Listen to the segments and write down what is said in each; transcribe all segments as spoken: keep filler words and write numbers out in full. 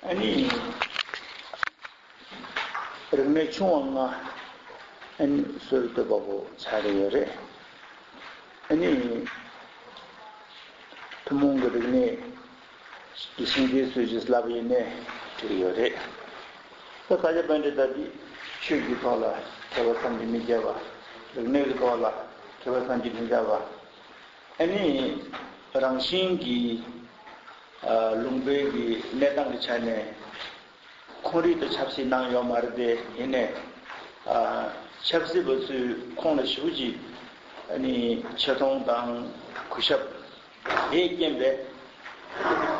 ཨ་ནི། རིག་གནས་ཆུང་བ་ལྔ། ཨ་ནི་སྲོལ་བཏོད་པ་པོ་ཆགས་ཀྱི་ཡོད་རེད། ཨ་ནི། ཐུན་མོང་གི་རིག་གནས་ཀྱི་ཤིང་རྟའི་སྲོལ་ཞེས་ལབ་ཡིན་ནའི་འགྲིག་ཡོད་རེད། ད་ས་སྐྱ་པཎྜི་ཏ་འདི་ཆོས་ཀྱི་ཐོག་ལ་མཁས་པ་བསམ་གྱིས་མི་ཁྱབ་པ། རིག་གནས་ཀྱི་ཐོག་ལ་མཁས་པ་བསམ་གྱིས་མི་ཁྱབ་པ། ཨ་ནི། རང་བཞིན་གྱིས། ཨ། ལུང་པའི་གི་གནས་སྟངས་ཀྱི་ཆ་ནས། ཁོང་རིགས་དང་ཆབ་སྲིད་གནང་ཡོད་མ་རེད་དེ། ཡིན་ནའི། ཨ། ཆབ་སྲིད་པ་ཚོས་ཁོང་ལ་ཞེ་པོ་ཅིག་ཨ་ནི་ཆེ་མཐོང་དང་གུས་ཞབས་དེས་རྐྱེན་པས།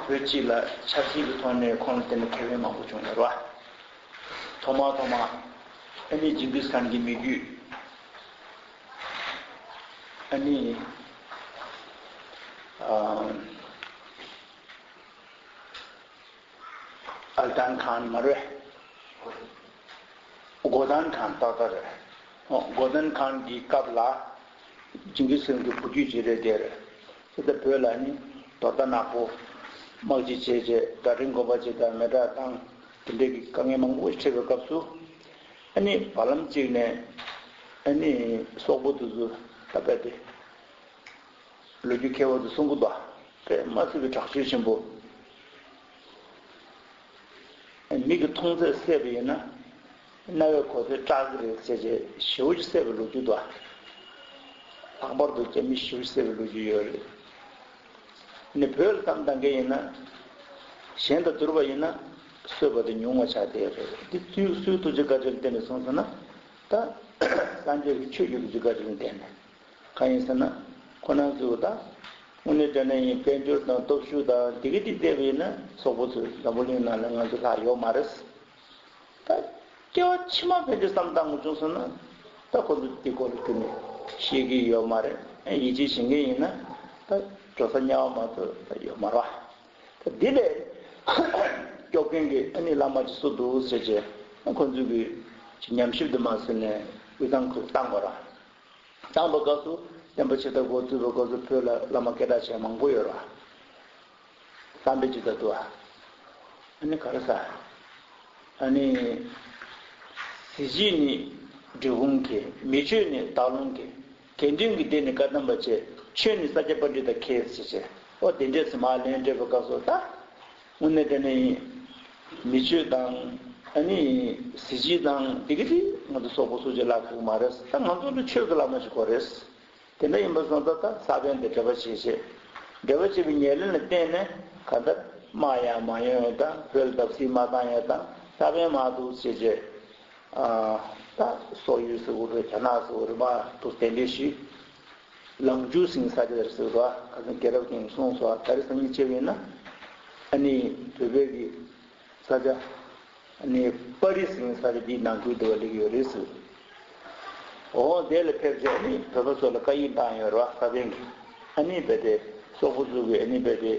བོད་སྤྱི་ལ་ཆབ་སྲིད་ཀྱི་ཐོག་ནས་ཁོང་ལ་བརྟེན་ནས་ཁེ་ཕན་མང་པོ་བྱུང་ཡོད་རེད་བ། ཐོག་མ་ཐོག་མ་ཨ་ནི་ཇིང་གིས་ཁཱན་གྱི་མི་རྒྱུད། ཨ་ནི། ཨ། ཨལ་ཏན་ཁཱན་མ་རེད། གོ་ཏན་ཁཱན་ཏག་ཏག་རེད། ཨོ། གོ་ཏན་ཁཱན་གྱི་སྐབས་ལ་ཇིང་གིས་ཁཱན་གྱི་བུ་རྒྱུད་ཅིག་རེད་དེ་རེད། དེ་ལྟར་བོད་ལ་ནི་རྡོ་ཏ་ནག་པོ་དམག་ཅིག་བྱས་རྗེས་གྲྭ་སྒྲིག་དགོན་པ་ཅིག་དང་མེ་སྲེག་བཏང་། དེ་འདྲའི་གི་དཀའ་ངལ་མང་པོ་འཕྲད་པའི་སྐབས་སུ། ཨ་ནི་བར་ལམ་གཅིག་ནས་ཨ་ནི་སོག་པོ་དེ་ཚོ་ད་རྦད་དེ། ལོ་རྒྱུས་མཁས་པ་ཚོས་གསུང་གི་འདུག་དཔེ་མ་སྲིད་པའི་དྲག་སྤྱོད་ཆེན་པོ། མིག་གིས་མཐོང་ཚད་བསད་པ་ཡིན་ན། རྣ་བས་གོ་ཚད་སྐྲག་གི་རེད་ཟེར་བྱས་ཞེ་པོ་ཅིག་བསད་པའི་ལོ་རྒྱུས་འདུག་ལྷག་པར་དུ་རྒྱ་མི་ཞེ་པོ་ཅིག་བསད་པའི་ལོ་རྒྱུས་ཡོད་རེད། ནི་བོད་ལ་བསམ་བཏང་མཁན་ཡིན་ན། གཞན་དང་བསྡུར་བ་ཡིན་ན། གསོད་པ་དེ་ཉུང་བ་ཆགས་བསྡད་རེད། འདི་སུའི་སུའི་ཐུགས་རྗེ་བཀའ་དྲིན་ལ་བརྟེན་ནས་སོང་ཟེར་ན། ད་སངས་རྒྱས་ཀྱི་ཆོས་ཀྱི་ཐུགས་རྗེ་བཀའ་དྲིན་ལ་བརྟེན་ནས། གང་ཡིན་ཟེར་ན། ཁོ་རང་ཚོས་ད། དངོས་གནས་དྲང་གནས་ཡིན་དཔལ་འབྱོར་དང་སྟོབས་ཤུགས་དང་དེ་ག་དེ་བལྟས་པ་ཡིན་ན་སོག་པོ་ཚོས་འཛམ་བུ་གླིང་ནང་ལ་ང་ཚོ་ལྷག་ཡོད་མ་རེད། ད་སྐྱེ་བ་ཕྱི་མ་ཕན་ཆད་བསམ་བཏང་དགོས་བྱུང་སོང་ན། ད་ཁོ་ཚོ་དེ་སྐོར་ལ་ཁྱོན་ནས་ཤེས་ཀྱི་ཡོད་མ་རེད། ཡིད་ཆེས་བྱེད་མཁན་ཡིན་ན་ད་འགྲོ་ས་དམྱལ་བ་མ་གཏོགས་ད་ཡོད་མ་རེད་བ། ད་འདི་ལས་སྐྱོབ་མཁན་གྱི་ཨ་ནི་བླ་མ་ཅིག་སུ་འདུག་ཟེར་བྱས་ཁོ་ཚོས་གི་ཉམས་ཞིབ་དུ་མ་ཟིན་ནས་དབུས་གཙང་ཁུལ་བཏང་དགོས་རེད། བཏང་པའི་སྐབས་སུ་བསྟན་པ་ཇི་ལྟར་འགོ་བཙུགས་པའི་སྐབས་སུ་བོད་ལ་བླ་མ་སྐད་གྲགས་ཅན་མང་པོ་ཡོད་རེད། བསམ་པའི་ཇི་ལྟར་འདུག་ཨ། ཨ་ནི་ག་རེ་ཟ། ཨ་ནི། གཟི་བརྗིད་ནི་འབྲས་སྤུངས་ཀྱི། མི་ཆོས་ནི་སྟག་ལུང་གི། དགེ་འདུན་གྱི་སྡེ་ནི་བཀའ་གདམས་པ་བྱས། ཆོས་ནི་ས་སྐྱ་པཎྜི་ཏ་མཁས་ཟེར་བྱས། ཨོ་དེ་འདྲས་སུ་མར་ལན་སྤྲད་པའི་སྐབས་སུ་ད། དངོས་གནས་དྲང་གནས་ཡིན། མི་ཆོས་དང་། ཨ་ནི། གཟི་བརྗིད་དང་དེ་ག་དེ་ང་ཚོ་སོག་པོ་སུ་གཅིག་ལ་ཁག་མ་རེད། ད་ང་ཚོ་ལ་ཆོས་ཀྱི་བླ་མ་ཞིག་དགོས་རེད། དེ་འདྲ་ཡིན་པ་སོང་ཙང་ད་ས་བོན་དེ་འབྲེལ་བ་བྱེད་བྱེད། འབྲེལ་བ་བྱེད་པའི་ཉེར་ལེན་ལ་བརྟེན་ནས་གང་ལྟར་དམག་ཡང་མ་ཡོང་ཡོང་དང་བོད་ལ་བརྡབ་གསིག་མ་བཏང་ཡོང་དང་ས་བོན་མ་འདུག་བྱེད་བྱེད། ཨ། ད་སོག་ཡུལ་ཟེར་དགོས་རེད། རྒྱ་ནག་ཟེར་དགོས་རེད། མ་འདུག་དེ་འདྲ་ཞིག་ལང་ཇུ་སིང་ས་ཆ་དེར་ཟེར་བ། ཁ་སང་རྒྱལ་རབས་ཀྱིས་གསུངས་སོང་། ད་རེས་སང་ཉིན་བྱས་པ་ཡིན་ན་ཨ་ནི་བོད་པའི་གི་ས་ཆ་ཨ་ནི་པ་རི་སིང་ས་ཆ་འདིའི་ནང་ཁུལ་དུ་བ་སླེབས་ཡོད་རེད་ཟེར། འོ་དེ་ལ་ཕེབས་རྗེས་ཨ་ནི་བོད་པ་ཚོ་ལ་བཀའ་ཡིག་བཏང་ཡོད་རེད་བ། ས་པཎ་གྱིས། ཨ་ནི་རྦད་དེ་སོག་པོ་ཚོ་གིས་ཨ་ནི་རྦད་དེ་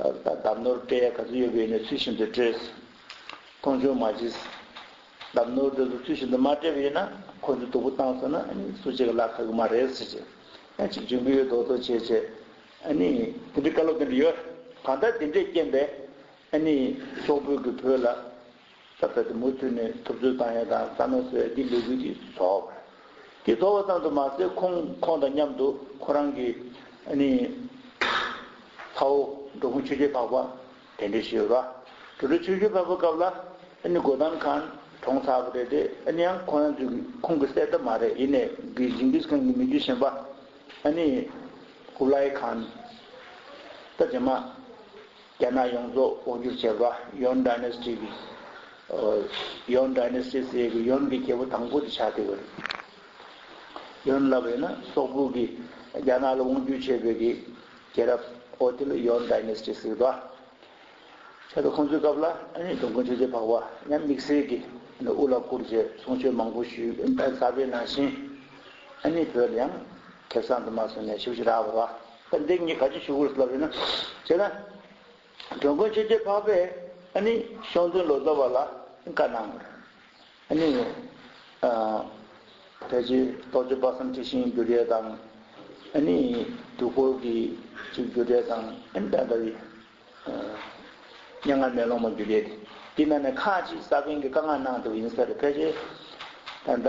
ད་གདམས་ནོར་སྤྲད་ཡ་ག་ཚོད་ཡོད་པ་ཡིན་ན་ཚུལ་བཞིན་དུ་སྤྲད། མཐོང་ཆུང་མ་བྱེད། གདམས་ནོར་དེ་ཚོ་ཚུལ་བཞིན་དུ་མ་སྤྲད་པ་ཡིན་ན་ཁོ་ཚོས་སྡུག་པོ་བཏང་སོང་ན་ཨ་ནི་སུ་གཅིག་གིས་ལ་ཁག་གི་མ་རེད་ཟེར་བྱས། ཡང་གཅིག་འཇོན་གི་ཡོད་མདོག་མདོག་བྱས་བྱས། ཨ་ནི་དེ་འདྲའི་བཀའ་སློབ་དེ་འདྲ་ཡོད། གང་ལྟར་དེ་འདྲས་རྐྱེན་པས་ཨ་ནི་སོག་པོས་ཀྱི་བོད་ལ་ད་ལྟ་དེ་མུ་མཐུད་ནས་འཐབ་རྩོད་བཏང་ཡ་དང་རྩ་མེད་བཟོ་ཡ་འདི་ལས་འགུལ་འདི་རྫོགས། དེ་རྫོགས་པ་ཙམ་དུ་མ་ཟད་ཁོང་ཁོང་དང་མཉམ་དུ་ཁོ་རང་གི་ཨ་ནི་ཚ་བོ་འགྲོ་མགོན་ཆོས་རྒྱལ་འཕགས་པ་དེ་འདྲ་ཞིག་ཡོད་ར། འགྲོ་མགོན་ཆོས་རྒྱལ་འཕགས་པའི་སྐབས་ལ་ཨ་ནི་གོ་ཏན་ཁཱན་གྲོངས་ཚར་བ་རེད་དེ། ཨ་ནི་ཡང་ཁོ་རང་ཚོས་ཁོང་གི་གསལ་བརྡ་མ་རེད། ཡིན་ནའི་གི་ཇིང་གིས་ཁཱན་གྱི་མི་རྒྱུད་གཞན་པ་ཨ་ནི་ཀུབ་ལའི་ཁཱན། ད་རྗེས་མ་རྒྱ་ནག་ཡོངས་རྫོགས་དབང་བསྒྱུར་བྱས་པ་ཡོན་ཌའི་ནེ་སི་ཊི་གི། ཡོན་ཌའི་ནེ་སི་ཊི་ཟེར་གི་ཡོན་གྱི་རྒྱལ་པོ་དང་པོ་དེ་ཆགས་བསྡད་པ་རེད། ཡོན་ལབ་པ་ཡིན་ན་སོག་པོ་གིས་རྒྱ་ནག་ལ་དབང་བསྒྱུར་བྱས་པའི་གི་རྒྱལ་རབས་འོ་དེ་ལ་ཡོན་ཌའི་ནེ་སི་ཊི་ཟེར་གི་འདུག་ཨ། བྱས་ཙང་ཁོང་ཚོའི་སྐབས་ལ་ཨ་ནི་འགྲོ་མགོན་ཆོས་རྒྱལ་འཕགས་པ་ཡང་དམིགས་བསལ་གྱི་དབུ་ལ་བཀུར་བྱས་གསུང་ཆོས་མང་པོ་ཞུས། ད་གསར་པའི་ནང་བཞིན་ཨ་ནི་བོད་ལ་ཡང་ཁེ་བཟང་དུ་མ་སོང་ནས་ཞིབ་ཞིབ་རག་པ་རེད་བ། ད་འདི་ངས་ག་ཅི་ཞུ་དགོས་ལབ་ཡིན་ན། བྱས་ན། འགྲོ་མགོན་ཆོས་རྒྱལ་འཕགས་པས་ཨ་ནི་ཤོང་ཙུན་ལོ་ཙཱ་བ་ལ་བཀའ་གནང་བ་རེད། ཨ་ནི། ཨ། ཕལ་ཆེར་རྟོགས་བརྗོད་དཔག་བསམ་འཁྲི་ཤིང་བསྒྱུར་ཡས་དང་། ཨ་ནི། དུས་འཁོར་གྱི་ཅིག་བསྒྱུར་ཡས་དང་། ཨ་ནི་ད་ལྟ་བའི། ཨ། སྙན་ངག་མེ་ལོང་མ་འགྱུར་ཡས་དེ། དེ་ནང་ནས་ཁག་ཅིག་ས་བོན་གྱི་དཀའ་ངལ་གནང་འདུག་ཡིན་ས་རེད། ཕལ་ཆེར་ད་ལྟ་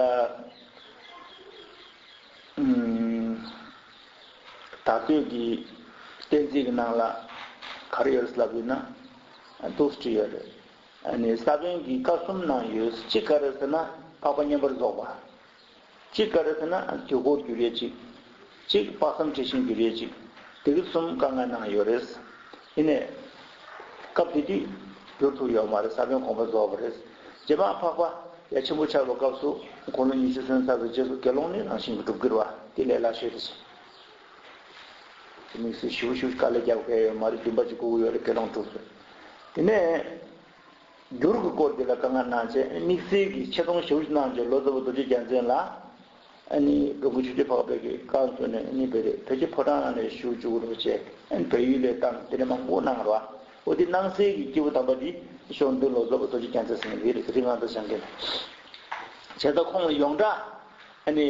ཨུམ། ད་ལྟོས་ཀྱི་གཏན་ཚིགས་ཀྱི་ནང་ལ་ག་རེ་ཡོད་རེད་ལབ་ཡིན་ན། འདུག་སེ་བྲིས་ཡོད་རེད། ཨ་ནི་ས་བོན་གྱི་བཀའ་གསུམ་ནང་ཡོད། གཅིག་ག་རེ་ཟེར་ན་འཕགས་པ་མངོན་པར་རྫོགས་པ། གཅིག་ག་རེ་ཟེར་ན་དུས་འཁོར་འགྱུར་ཡས་གཅིག་གཅིག་དཔག་བསམ་འཁྲི་ཤིང་འགྱུར་ཡས་གཅིག་དེ་གི་གསུམ་དཀའ་ངལ་ནང་ཡོད་རེད། ཡིན་ནའི་སྐབས་དེ་དུས་འགྱུར་ཐུབ་ཡོད་མ་རེད། ས་བོན་དགོངས་པ་རྫོགས་པ་རེད། རྗེ་འཕགས་པ་ཡ་ཆེན་པོ་ཆགས་པའི་སྐབས་སུ་དགུང་ལོ་ཉི་ཤུ་སོན་ཚར་བའི་རྗེས་སུ་དགེ་སློང་ནི་རང་བཞིན་གྱིས་གྲུབ་ཀྱི་རེད་བ། དེ་ལས་སླ་ཤོས་དེ་བྱས། དམིགས་བསལ་ཞིབ་ཞིབ་དཀའ་ལས་རྒྱག་དགོས་ཡོད་མ་རེད། འདུན་པ་གཅིག་དགོས་ཀྱི་ཡོད་རེད། དགེ་སློང་གྲུབ་ཟེར། དེ་ནས། འགྱུར་གྱི་སྐོར་འདི་ལ་དཀའ་ངལ་གནང་བྱས། དམིགས་བསལ་གྱི་ཆེ་མཐོང་ཞེ་པོ་ཅིག་གནང་བྱས། ལོ་ཙཱ་བ་རྡོ་རྗེ་རྒྱལ་མཚན་ལ་ཨ་ནི་འགྲོ་མགོན་ཆོས་རྗེ་འཕགས་པའི་གི་བཀའ་གསུང་ནས་ཨ་ནི་བོད་རེད། བོད་ཀྱི་ཕོ་བྲང་ནང་ནས་བཞུགས་བཅུག་རོགས་བྱས། ཨ་ནི་བལ་ཡུལ་ལ་བཏང་། དེ་འདྲ་མང་པོ་གནང་རོགས། འོ་དེ་གནང་སའི་གི་སྐྱེས་བུ་དམ་པ་འདི་གཞོན་ནུ་ལོ་ཙཱ་བ་རྡོ་རྗེ་རྒྱལ་མཚན་ཟེར་མཁན་འདི་རེད། རིག་སྔགས་དང་སྦྱང་མཁན། བྱས་ཙང་ཁོང་ལ་ཡོངས་གྲགས་ཨ་ནི་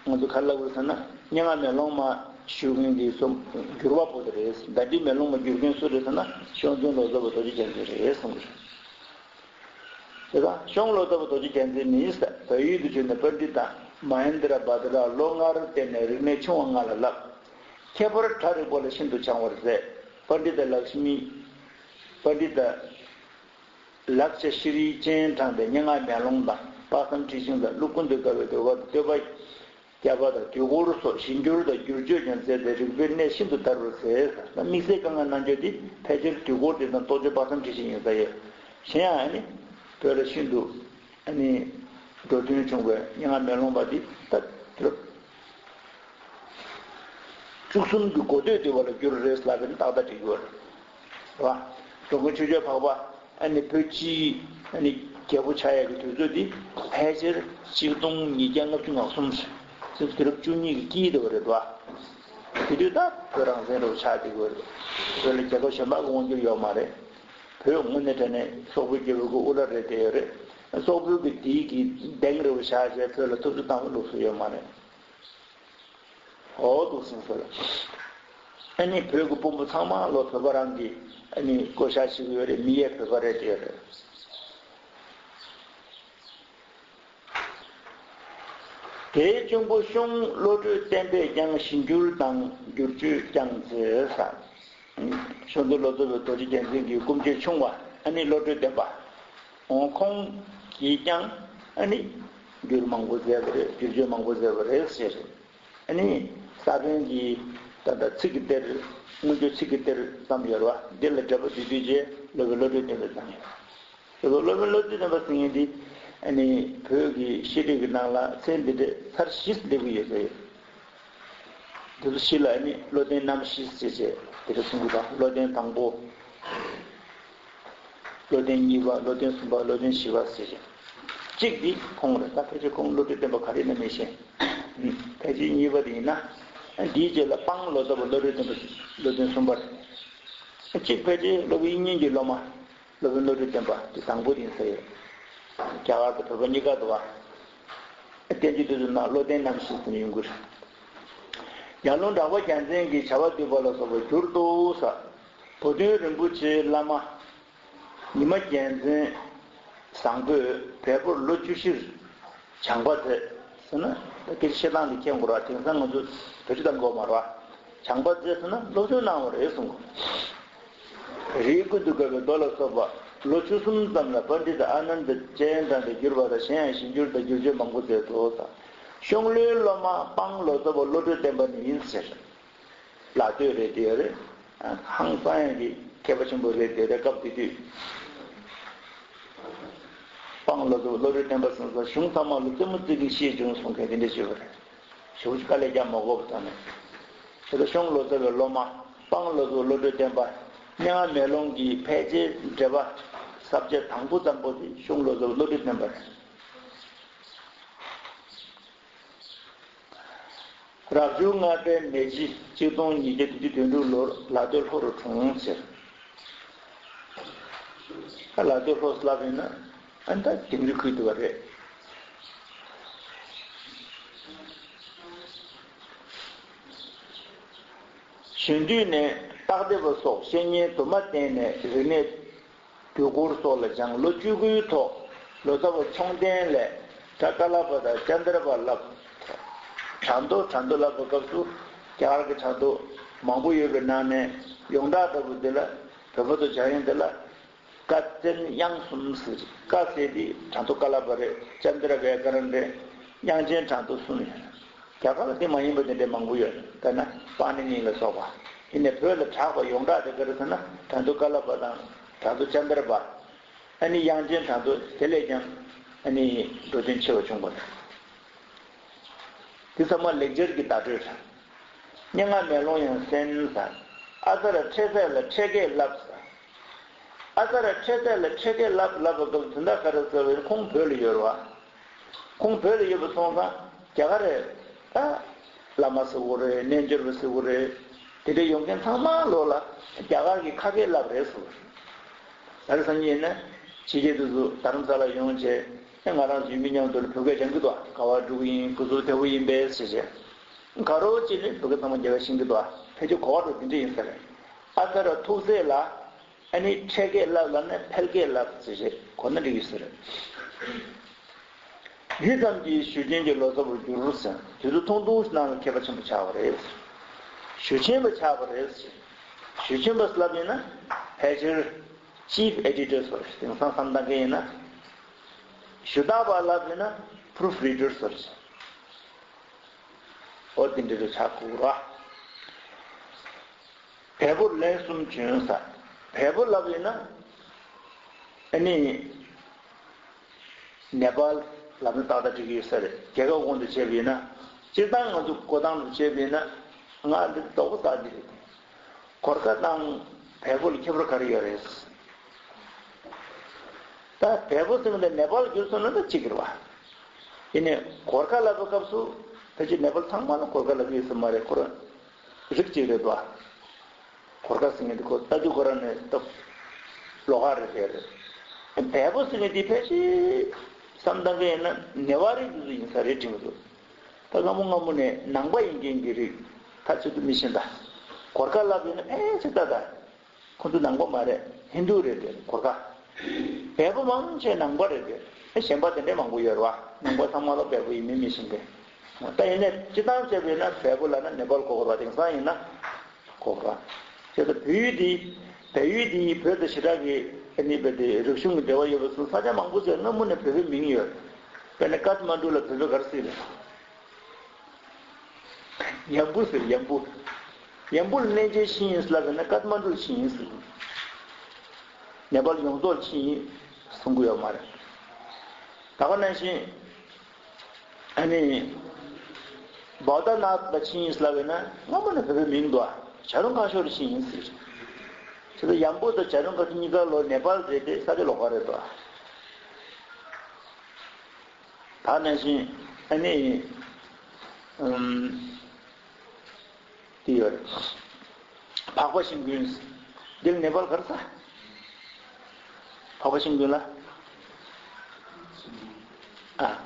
ང་ཚོ་ག་རེ་ལབ་དགོས་ཟེར་ན། སྙན་ངག་མེ་ལོང་མ་ཞུ་མཁན་འདི་སུ། འགྱུར་བ་པོ་དེ་རེད། ཟླ་སྒྲིལ་མེ་ལོང་མ་བསྒྱུར་མཁན་སུ་རེད་ཟེར་ན། གཞོན་ནུ་ལོ་ཙཱ་བ་རྡོ་རྗེ་རྒྱལ་མཚན་རེད་གསུངས་གི་རེད། དེ་དང་གཞུང་ལོ་ཙཱ་བ་རྡོ་རྗེ་རྒྱལ་མཚན་ནི་བལ་ཡུལ་དུ་བྱོན་ནས་པཎྜི་ཏ་མ་ཧེན་དྲ་བྷ་དྲ་ལོ་ལྔར་བསྟེན་ནས་རིག་གནས་ཆུང་བ་ལྔ་ལ་བསླབས། ཁྱད་པར་གྲྭ་རིག་པ་ལ་ཤིན་ཏུ་སྦྱངས་པར་མཛད། པཎྜི་ཏ་ལཀྵྨི། པཎྜི་ཏ་ལཀྵ་ཤྲཱི་སྤྱན་དྲངས་པའི་སྙན་ངག་མེ་ལོང་དང་། དཔག་བསམ་འཁྲི་ཤིང་དང་། ཀླུ་ཀུན་ཏུ་དགའ་བའི་ཟློས་གར་དང་། བསྟོད་པ་བརྒྱ་པ་དང་། དུས་འཁོར་སོགས་ཞིབ་འགྱུར་དང་བསྒྱུར་བཅོས་ཀྱང་མཛད་དེ། རིག་པའི་གནས་ཤིན་ཏུ་དར་བར་མཛད། དམིགས་བསལ་དཀའ་ངལ་གནང་རྒྱུ་དེ་ཕལ་ཆེར་དུས་འཁོར་དེ་དང་རྟོགས་བརྗོད་དཔག་བསམ་འཁྲི་ཤིང་ཡིན་ས་ཡོད། གཞན་ཡང་ཨ་ནི་བོད་ལ་ཤིན་ཏུ་ཨ་ནི་འགྲོ་མཐུན་བྱུང་བའི་སྙན་ངག་མེ་ལོང་པ་འདི་ད་དུས་རབས་བཅུ་གསུམ་གྱི་འགོ་སྟོད་དེ་བ་ལ་བསྒྱུར་རེད་ལབ་པ་ནི་ཏག་ཏག་འགྲིག་གི་ཡོད་རེད། རེད་བ། འགྲོ་མགོན་ཆོས་རྒྱལ་འཕགས་པ་ཨ་ནི་བོད་སྤྱིའི་ཨ་ནི་རྒྱལ་པོ་ཆགས་ཡག་གི་དུས་ཚོད་འདི་ཕལ་ཆེར་ཆིག་སྟོང་ཉིས་བརྒྱ་ལྔ་བཅུ་ང་གསུམ་རེད། དུས་རབས་བཅུ་གཉིས་ཀྱི་དཀྱིལ་དེ་བ་རེད་བ། དེ་དུས་ད་བོད་རང་བཙན་རེད་བ། ཆགས་བསྡད་ཀྱི་ཡོད་རེད། བོད་ལ་རྒྱལ་ཁབ་གཞན་པ་གི་དབང་སྒྱུར་ཡོད་མ་རེད། བོད་དངོས་གནས་དྲང་གནས་སོག་པོའི་རྒྱལ་པོ་གི་དབུ་བླ་རེད་བསྡད་ཡོད་རེད། སོག་པོའི་གི་དེའི་གི་གདེང་རེད་བ་ཆགས་བྱས། བོད་ལ་ཐུབ་ཚོད་བཏང་བའི་ལུགས་སྲོལ་ཡོད་མ་རེད། འོ་འདུག་སེ་ཟེར། ཨ་ནི་བོད་ཀྱི་དཔོན་པོ་ཚང་མ་ལོ་བོད་པ་རང་གི་ཨ་ནི་བསྐོ་བཞག་བྱེད་ཀྱི་ཡོད་རེད། མི་ཡས་བོད་པ་རེད་བསྡད་ཡོད་རེད། དེའི་གཅུང་པོ་གཤོང་བློ་གྲོས་བརྟན་པས་ཀྱང་ཞིབ་འགྱུར་དང་བསྒྱུར་བཅོས་ཀྱང་མཛད་ས། གཞོན་ནུ་ལོ་ཙཱ་བའི་རྡོ་རྗེ་རྒྱལ་མཚན་གྱི་སྐུ་མཆེད་ཆུང་བ་ཨ་ནི་བློ་གྲོས་བརྟན་པ། འོ་ཁོང་གིས་ཀྱང་ཨ་ནི་བསྒྱུར་མང་པོ་མཛད་པ་རེད། བསྒྱུར་བཅོས་མང་པོ་མཛད་པ་རེད་ཟེར། ཨ་ནི་ས་བོན་གྱི་ད་ལྟ་ཚིག་གི་གཏེར། སྔོན་འཇུག་ཚིག་གི་གཏེར་ཙམ་ཡོད་རེད་བ། འདི་ལ་འགྲེལ་པ་བསྡུས་བསྡུས་བྱས། སློབ་དཔོན་བློ་གྲོས་བརྟན་པས་ཙམ་ཡོད། དེ་ཚོ་སློབ་དཔོན་བློ་གྲོས་བརྟན་པ་ཟེར་མཁན་འདི་ཨ་ནི་བོད་ཀྱི་བཤད་སྒྲོས་ཀྱི་ནང་ལ་མཚན་འདི་འདྲ་ཚར་བཞི་སླེབས་ཀྱི་ཡོད་ས་ཡོད། འདི་ཚོ་བཞི་ལ་ཨ་ནི་བློ་ལྡན་རྣམ་བཞི་ཟེར་བྱས་དེ་འདྲ་གསུང་གི་འདུག། བློ་ལྡན་དང་པོ། བློ་ལྡན་གཉིས་པ། བློ་ལྡན་གསུམ་པ། བློ་ལྡན་བཞི་པ་ཟེར་བྱས། གཅིག་འདི་ཁོང་རེད། ད་ཕལ་ཆེར་ཁོང་བློ་གྲོས་བརྟན་པ་ག་རེ་ཡིན་ན་མི་ཤེས། ཕལ་ཆེར་གཉིས་པ་དེ་ཡིན་ན། འདིའི་རྗེས་ལ་སྤང་ལོ་ཙཱ་བ་བློ་གྲོས་བརྟན་པ། བློ་ལྡན་གསུམ་པ་རེད། གཅིག་ཕལ་ཆེར་སློབ་དཔོན་དབྱིག་གཉེན་གྱི་སློབ་མ། སློབ་དཔོན་བློ་གྲོས་བརྟན་པ་དེ་དང་པོ་ཡིན་ས་ཡོད། རྒྱ་གར་དང་བོད་པ་གཉིས་ཀ་འདུག་བ། བསྟན་བཅོས་དེ་ཚོའི་ནང་བློ་ལྡན་རྣམ་བཞི་ཟེར་ནས་ཡོང་གི་རེད། ཡར་ཀླུང་གྲགས་པ་རྒྱལ་མཚན་གྱིས་བྱ་བ་བསྡུས་པ་ལ་སོགས་པ་བསྒྱུར་ཏོ་ཟེར། བུ་སྟོན་རིན་པོ་ཆེའི་བླ་མ་ཉི་མ་རྒྱལ་མཚན་བཟང་པོས་བལ་པོར་ལོ་བཅུ་བཞིར་སྦྱངས་པ་མཛད་ཟེར་ན། ད་སྐད་ཆ་བཤད་སྟངས་འདི་མཁྱེན་དགོས་ར། དེང་སང་ང་ཚོ་བེད་སྤྱོད་གཏང་དགོས་མ་རེད་བ། སྦྱངས་པ་མཛད་ཟེར་ན་སློབ་སྦྱོང་གནང་བ་རེད་གསུང་གི། རིའི་ཀུན་ཏུ་དགའ་བའི་མདོ་ལ་སོགས་པ་ལོ་བཅུ་གསུམ་ཙམ་ལ་པཎྜི་ཏ་ཨ་ནནྡ་སྤྱན་དྲངས་ཏེ་བསྒྱུར་བ་དང་། གཞན་ཡང་ཞིབ་འགྱུར་དང་བསྒྱུར་བཅོས་མང་པོ་མཛད་དོ་ཟེར། གཤོང་ལོའི་སློབ་མ་སྤང་ལོ་ཙཱ་བ་བློ་གྲོས་བརྟན་པ་ནི་ཡིན་ཟེར། ལ་སྟོད་རེད་དེ་རེད། ཧང་སང་ཡང་གི་མཁས་པ་ཆེན་པོ་རེད་དེ་རེད། སྐབས་དེ་དུས་སྤང་ལོ་ཙཱ་བ་བློ་གྲོས་བརྟན་པ་ཟེར་ས་གཞུང་ཚང་མ་ལ་རྩེད་མོ་རྩེ་གི་ཤེས་བྱུང་གསུང་མཁན་དེ་འདྲ་ཞིག་ཡོད་རེད། ཞེ་པོ་ཅིག་དཀའ་ལས་རྒྱག་མ་དགོས་པ་ཙམ་ནས། དེ་ལ་གཤོང་ལོ་ཙཱ་བའི་སློབ་མ་སྤང་ལོ་ཙཱ་བ་བློ་གྲོས་བརྟན་པ། སྙན་ངག་མེ་ལོང་གི་ཕལ་ཆེར་འགྲེལ་པ་ས་བཅད་དང་པོ་ཙམ་པོ་དེ་གཤོང་ལོ་ཙཱ་བ་བློ་གྲོས་བརྟན་པ་རེད། རབ་བྱུང་ལྔ་པའི་མེ་བྱི་གཅིག་སྟོང་ཉིས་བརྒྱ་བདུན་ཅུ་དོན་དྲུག་ལོར་ལ་སྟོད་ལྷོ་རུ་འཁྲུངས་ཟེར། ལ་སྟོད་ལྷོ་ལབ་ཡིན་ན་ཨ་ནི་ད་དིང་རི་ཁུལ་དུ་བ་རེད། གཞོན་དུས་ནས་སྟག་སྡེ་པ་སོགས་བཤེས་གཉེན་དུ་མ་བསྟེན་ནས་རིག་གནས་ དགུ་སྐོར་སོགས་ལ་སྦྱངས། ལོ་བཅུ་དགུའི་ཐོག་ལོ་ཙཱ་བ་མཆོང་ལྡན་ལས་བྲག་ཀ་ལ་པ་དང་ཙནྡྲ་པ་བསླབས། ཁྲ་མདོ། ཁྲ་མདོ་བསླབ་པའི་སྐབས་སུ་རྒྱ་གར་གྱི་ཁྲ་མདོ་མང་པོ་ཡོད་པའི་ནང་ནས་ཡོངས་གྲགས་ལྟ་བུ་འདི་ལ་བོད་པ་ཚོ་སྦྱང་ཡོན་འདི་ལ་ཀ་ཙན་དབྱངས་གསུམ་ཟེར། ཀ་ཟེར་དེ་ཁྲ་མདོ་ཀ་ལ་པ་རེད། ཙནྡྲ་བྷྱ་ཀ་ར་ཎ་རེད། དབྱངས་ཅན་ཁྲ་མདོ་གསུམ་ཡོད། རྒྱ་གར་ལ་དེ་མ་ཡིན་པ་དེ་འདྲའི་མང་པོ་ཡོད། དཔེར་ན་པཱ་ཎི་ནི་ལ་སོགས་པ། ཡིན་ནའི་བོད་ལ་གྲགས་པ་ཡོངས་གྲགས་དེ་ག་རེ་ཟེར་ན་ཁྲ་མདོ་ཀ་ལ་པ་དང་ཁྲ་མདོ་ཙནྡྲ་པ། ཨ་ནི་དབྱངས་ཅན་ཁྲ་མདོ་དེ་ལས་ཀྱང་ཨ་ནི་འགྲོ་དོན་ཆེ་བ་བྱུང་བ་རེད། དེ་ཚང་མ་ལེགས་སྦྱར་གྱི་བརྡ་སྤྲོད་རེད། སྙན་ངག་མེ་ལོང་ཡང་གསན་ཟེར། ཨ་ཙརྱ་འཕྲལ་སེལ་ལ་འཕྲལ་སྐད་བསླབས་ཟེར། ཨ་ཙརྱ་འཕྲལ་སེལ་ལ་འཕྲལ་སྐད་བསླབས་བསླབས་པ་སྐབས་དོན་དག་ག་རེ་ཟེར་བས་ཁོང་བོད་ལ་ཡོད་རེད་བ། ཁོང་བོད་ལ་ཡོད་པ་སོང་ཙང་རྒྱ་གར་རེད། ཨ། བླ་མ་ཟེར་དགོས་རེད། རྣལ་འབྱོར་པ་ཟེར་དགོས་རེད། དེ་འདྲ་ཡོང་མཁན་ཚང་མ་ལོག་ལ་རྒྱ་གར་གྱི་ཁ་སྐད་བསླབས་རེད་ཟེར་བ་རེད། ད་རེས་སང་ཉིན་ཡིན་ན་ཕྱི་རྒྱལ་དེ་ཚོ་རྡ་རམ་ས་ལ་ཡོང་བྱས་ཨེ་ང་རང་ཚོ་ཡུལ་མི་མཉམ་དུ་ལ་བོད་སྐད་སྦྱང་གི་འདུག་ག་པར་འགྲོ་གི་ཡིན། ག་ཚོད་བདེ་པོ་ཡིན་པས་ཟེར་བྱས། ག་རོ་ཅིག་ནས་བོད་སྐད་ཚང་མ་རྒྱ་གར་ཤེས་ཀྱི་འདུག་ཕལ་ཆེར་གོ་བ་འགྲོ་དེ་འདྲ་ཡིན་ས་རེད། ཨ་ཙརྱ་ཐུགས་སྲས་ལ་ཨ་ནི་འཕྲལ་སྐད་བསླབས་ལབ་ནས་ཕལ་སྐད་བསླབས་ཟེར་བྱས་གོ་ན་འགྲིག་གི་ཟེར། ཡུད་ཙམ་གྱིས་ཞུ་ཆེན་གྱི་ལོ་ཙཱ་བར་འགྱུར་ཟེར། དེ་ཚོ་ཐུང་ཐུང་ཞིག་ནང་ལ་མཁས་པ་ཆེན་པོ་ཆགས་པ་རེད། ཞུ་ཆེན་པ་ཆགས་པ་རེད། ཞུ་ཆེན་པ་ལབ་ཡིན་ན་ཕལ་ཆེར་ཅིབ་ཨེ་ཌི་ཊར་ཟེར། དེང་སང་བསམ་བཏང་མཁན་ཡིན་ན་ཞུ་དག་པ་ལབ་ཡིན་ན་པུ་རུཕ་རི་ཌར་ཟེར། འོ་དེ་འདྲ་རེ་ཆགས་དགོས་ར། བལ་པོར་ལན་གསུམ་བྱོན་ས། བལ་པོ་ལབ་ཡིན་ན་ཨ་ནི་ནེ་པཱལ་ལབ་ན་ཏག་ཏག་འགྲིག་གི་ཡོད་ས་རེད། རྒྱལ་ཁབ་དབང་དུ་བྱས་པ་ཡིན་ན། སྤྱིར་བཏང་ང་ཚོ་བཀོད་སྟངས་དུ་བྱས་པ་ཡིན་ན་ང་འདི་རྡོག་པོ་ས་འདི་རེད། གོར་ཁ་དང་བལ་པོ་ལ་ཁྱད་པར་ག་རེ་ཡོད་རེད། ད་བལ་པོ་ཟེར་བ་འདི་ནེ་པཱལ་བསྒྱུར་སོང་ན་ད་གཅིག་རེད་བ། ཡིན་ནའི་གོར་ཁ་ལབ་པའི་སྐབས་སུ་ཕལ་ཆེར་ནེ་པཱལ་ཚང་མ་ལ་གོར་ཁ་ལབ་ཀྱི་ཡོད་ས་མ་རེད། ཁོ་རང་རིགས་གཅིག་རེད་དོ། གོར་ཁ་ཟེར་མཁན་དེ་ཁོ་ལྟ་དུས་ཁོ་རང་ནས་སྟབས་ལོགས་ཀ་རེད་དེ་རེད། བལ་པོ་ཟེར་མཁན་དེ་ཕལ་ཆེར་བསམ་བཏང་གི་ཡིན་ན་ནེ་པ་རི་དེ་ཚོ་ཡིན་ས་རེད་དྲན་གྱི་འདུག་ད་སྔ་མོ་སྔ་མོ་ནས་ནང་པ་ཡིན་མཁན་གྱི་རིགས་ད་ཆེད་དུ་མི་ཤེས་ད། གོར་ཁ་ལབ་ཡིན་ན་ཕལ་ཆེར་ད་ད། ཁོ་ཚོ་ནང་པ་མ་རེད། ཧིན་དུ་རེད་དེ་གོར་ཁ། བལ་པོ་མང་ཆེ་ནང་པ་རེད་དེ། ཨེ་གཞན་པ་དེ་འདྲས་མང་པོ་ཡོད་རེད་བ། ནང་པ་ཚང་མ་ལ་བལ་པོ་ཡིན་མིན་མི་ཤེས་མཁན། ད་ཡིན་ནའི་སྤྱིར་བཏང་བྱས་པ་ཡིན་ན་བལ་པོ་ལབ་ན་ནེ་པཱལ་གོ་དགོས་རེད་བ། དེང་སང་ཡིན་ན་གོ་དགོས་རེད་བ། བྱས་ཙང་བལ་ཡུལ་འདི་བལ་ཡུལ་འདི་བོད་དང་ཞེ་དྲག་གི་ཨ་ནི་བལ་དེ་རིག་གཞུང་གི་འབྲེལ་བ་ཡོད་པ་སོང་ས་ཆ་མང་པོ་ཅིག་སྔ་མོ་ནས་བོད་པའི་མིང་ཡོད། དཔེར་ན་ཀཏ་མན་ཌུ་ལ་བོད་པས་ག་རེ་ཟེར་རེད། ཡམ་བུ་ཟེར། ཡམ་བུ། ཡམ་བུ་ལ་གནས་མཇལ་ཕྱིན་ཡིན་ལབ་ཡིན་ན་ཀཏ་མན་ཌུ་ལ་ཕྱིན་ཡིན་ཟེར། ནེ་པཱལ་ཡོངས་རྫོགས་ལ་ཕྱིན་ཡིན་གསུང་གི་ཡོད་མ་རེད། ད་ག་ནང་བཞིན་ཨ་ནི་བོ་དྷ་ནཱཐ་ལ་ཕྱིན་ཡིན་ལབ་ཡིན་ན་སྔ་མོ་ནས་བོད་པའི་མིང་འདུག་ཨ། བྱ་རུང་ཁ་ཤོར་ཕྱིན་ཡིན་ཟེར། བྱས་ཙང་ཡམ་བུ་དང་བྱ་རུང་ཁ་ཤོར་གཉིས་ཀ་ལོ་ནེ་པཱལ་རེད་དེ་ས་ཆ་ལོགས་ཀ་རེད་དོ། ད་ནང་བཞིན་ཨ་ནི་ཨུམ་དེ་ཡོད་རེད། འཕགས་པ་ཤིང་ཀུན། འདི་ལ་ནེ་པཱལ་ག་རེ་ཟེར། འཕགས་པ་ཤིང་ཀུན་ལ། ཨ།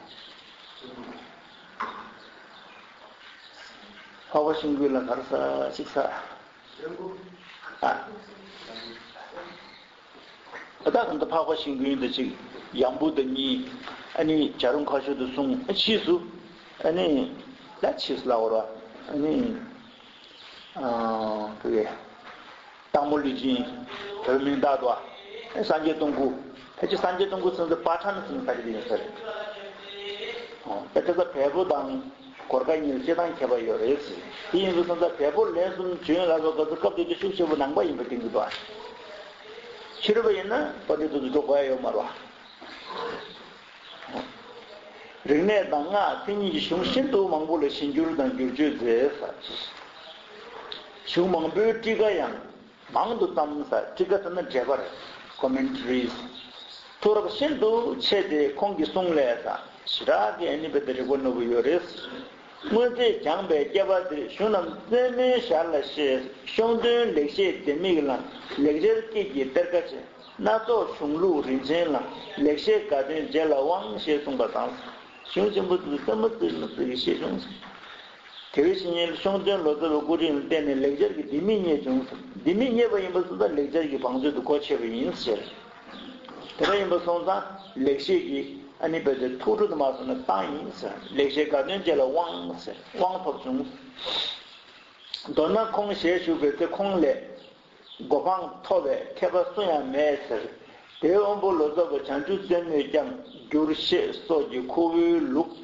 འཕགས་པ་ཤིང་ཀུན་ལ་ག་རེ་ཟེར་ཅིག་ཟེར། ཨ། ད་གང་ལྟར་འཕགས་པ་ཤིང་ཀུན་དང་གཅིག་ཡམ་བུ་དང་གཉིས། ཨ་ནི་བྱ་རུང་ཁ་ཤོར་དང་གསུམ། ཨ་ཕྱིས་སུ་ཨ་ནི་ལ་ཕྱིས་སུ་ལ་བོར་བ། ཨ་ནི་ཨ་དེ་སྟག་མོ་ལུས་སྦྱིན་བོད་མིང་བཏགས་འདུག་བ། སངས་རྒྱས་སྟོང་སྐུ། ཕལ་ཆེར་སངས་རྒྱས་སྟོང་སྐུ་ཚང་ཚེ་པཱ་ཊན་ཟེར་ས་ཆ་དེ་ཡིན་ས་རེད། ཨོ། ད་དེ་ཚོ་བལ་པོ་དང་གོར་ཁ་གཉིས་ལ་སྤྱིར་བཏང་ཁྱད་པར་ཡོད་རེད་ཟེར། དེ་ཡིན་དུས་སོང་ཙང་བལ་པོར་ལན་གསུམ་བྱོན་ལབ་པའི་སྐབས་སུ་སྐབས་དེ་དུས་ཤུགས་ཆེ་པོ་ནང་པ་ཡིན་པ་བསྟན་གྱི་འདུག་ཨ། ཕྱི་རོལ་པ་ཡིན་ན་དཔལ་ལྡན་དུ་འགྲོ་དགོས་ཡ་ཡོད་མ་རེད་བ། རིག་གནས་དང་སྔགས་མཚན་ཉིད་ཀྱི་གཞུང་ཤིན་ཏུ་མང་པོ་ལ་ཞིབ་འཇུག་དང་བསྒྱུར་བཅོས་མཛད། གཞུང་མང་པོའི་ཊཱི་ཀ་ཡང་མང་དུ་བརྩམས། ཊཱི་ཀ་ཟེར་ན་འགྲེལ་པ་རེད། Commentaries། མཐོ་རབ་ཤིན་ཏུ་ཆེ་སྟེ་ཁོང་གི་གསུང་ལས་དང་ཞེ་དྲག་གི་ཨ་ནི་བེ་དེ་རིག་པ་རྣོ་པོ་ཡོད་རེད། སྔོན་ཚེ་སྦྱངས་པའི་སྐལ་པ་འདིར་གཞུང་རྣམས་རྩེ་མོའི་ཞར་ལ་བཤད། ཤོང་དོན་ལེགས་བཤད་ལྡེ་མིག་ལ། ལེགས་སྦྱར་སྐད་ཀྱི་གཏེར་ཁ་ཆེ། སྣ་ཚོགས་གཞུང་ལུགས་རིན་ཆེན་ལ། ལེགས་བཤད་དགའ་སྟོན་རྗེ་ལ་དབང་ཞེས་གསུངས་པ་དང་། གཞུང་ཆེན་པོ་དེ་ཚོ་རྩེ་མོ་རྩེ་མོ་རྩེ་གི་བཤད་བྱུང་ཟེར། དེ་བས་ཕྱི་ཉིན་ཤོང་དོན་ལོ་ཙཱ་བའི་སྐུ་དྲིན་ལ་བརྟེན་ནས་ལེགས་སྦྱར་གྱི་ལྡེ་མིག་རྙེད་བྱུང་ཟེར། ལྡེ་མིག་རྙེད་པ་ཡིན་པ་སོང་ཙང་ལེགས་སྦྱར་གྱི་བང་མཛོད་དུ་སྒོ་ཕྱེ་བ་ཡིན་ཟེར། དེ་འདྲ་ཡིན་པ་སོང་ཙང་ལེགས་བཤད་ཀྱི་ཨ་ནི་བོད་དེ་ཐུགས་སྤྲོ་དུ་མ་སོང་ན་བཏང་ཡིན་ཟེར། ལེགས་བཤད་དགའ་སྟོན་བཅས་ལ་དབང་ཟེར། དབང་ཐོབ་བྱུང་། མདོར་ན་ཁོང་ཞལ་བཞུགས་པའི་ཚེ་ཁོང་ལས་གོ་འཕང་མཐོ་བའི་མཁས་པ་སུ་ཡང་མེད་ཟེར། དེའི་དབོན་པོ་ལོ་ཙཱ་བ་བྱང་ཆུབ་རྩེ་མོས་ཀྱང་བསྒྱུར་ཞེས་སོགས་ཀྱི་ཁོ་བོའི་ལུགས་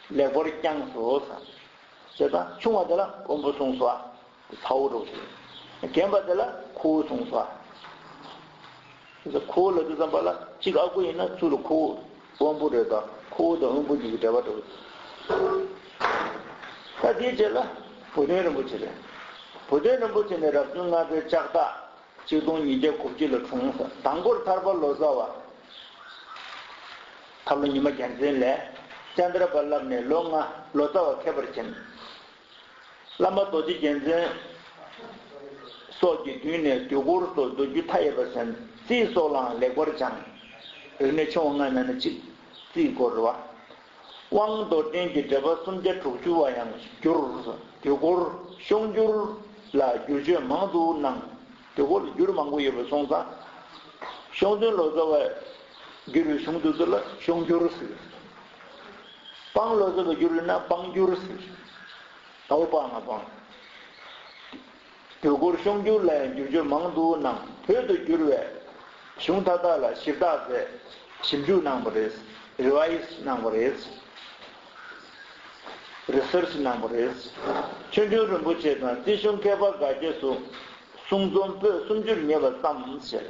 ལེགས་པར་བསྐྱངས་སོ། བྱས་ཙང་ཆུང་བ་དེ་ལ་དབོན་པོ་གསུངས་སོ། ཚ་བོ་འགྲོ་ཞིག་རྒན་པ་དེ་ལ་ཁོ་བོ་གསུངས་སོ། ཁོ་བོ་ལབ་དུས་ཙམ་པ་ལ་གཅིག་ཨ་ཁུ་ཡིན་ན་ཚུར་ལ་ཁོ་བོ་དབོན་པོ་རེད་དོ། ཁོ་བོ་དང་དབོན་པོ་གཉིས་ཀྱི་འབྲེལ་བ་འགྲོ། ད་དེའི་རྗེས་ལ་བུ་སྟོན་རིན་པོ་ཆེ་རེད། བུ་སྟོན་རིན་པོ་ཆེ་ནི་རབ་བྱུང་ལྔ་པའི་ལྕགས་སྟག་ཆིག་སྟོང་ཉིས་བརྒྱ་གོ་གཅིག་ལ་འཁྲུངས། དང་པོར་ཐར་པ་ལོ་ཙཱ་བ། ཐར་ལོ་ཉི་མ་རྒྱལ་མཚན་ལས་ཙནྡྲ་པ་བསླབས་ནས་ལོ་ལྔ་ལོ་ཙཱ་བ་མཁས་པར་མཁྱེན། བླ་མ་རྡོ་རྗེ་རྒྱལ་མཚན་སོགས་ཀྱི་མདུན་ནས་དུས་འཁོར་སོགས་མདོ་རྒྱུད་མཐའ་ཡས་པ་གསན། རྩིས་སོགས་ལའང་ལེགས་པར་སྦྱངས། རིག་གནས་ཆུང་བ་ལྔ་ནང་ནས་གཅིག་རྩིས་སྐོར་རེད་བ། དབང་མདོར་བསྟན་གྱི་འགྲེལ་པ་སུམ་བརྒྱ་དྲུག་ཅུ་བ་ཡང་བསྒྱུར། དུས་འཁོར་གཤོང་འགྱུར་ལ་བསྒྱུར་བཅོས་མང་དུ་གནང་། དུས་འཁོར་ལ་འགྱུར་མང་པོ་ཡོད་པ་སོང་ཙང་། གཤོང་སྟོན་ལོ་ཙཱ་བས་བསྒྱུར་བའི་གཞུང་དེ་ཚོ་ལ་གཤོང་འགྱུར་ཟེར། སྤང་ལོ་ཙཱ་བས་བསྒྱུར་བ་ཡིན་ན་སྤང་འགྱུར་ཟེར། ཟླ་བ་སྤང་ང་སྤང་། དུས་འཁོར་གཤོང་འགྱུར་ལ་ཡང་བསྒྱུར་བཅོས་མང་དུ་གནང་། བོད་དུ་བསྒྱུར་བའི་གཞུང་མཐའ་དག་ལ་ཞིབ་བརྟག་མཛད། ཞིབ་འཇུག་གནང་བ་རེད། རི་ཝའི་སི་གནང་བ་རེད། རི་སར་ཆི་གནང་བ་རེད། ཆོས་འབྱུང་རིན་པོ་ཆེ་དང་རྩིས་གཞུང་མཁས་པ་དགའ་སྐྱེད་སོགས་གསུང་རྩོམ་པོད་སུམ་ཅུར་ངེས་པ་བརྩམས་ཟེར།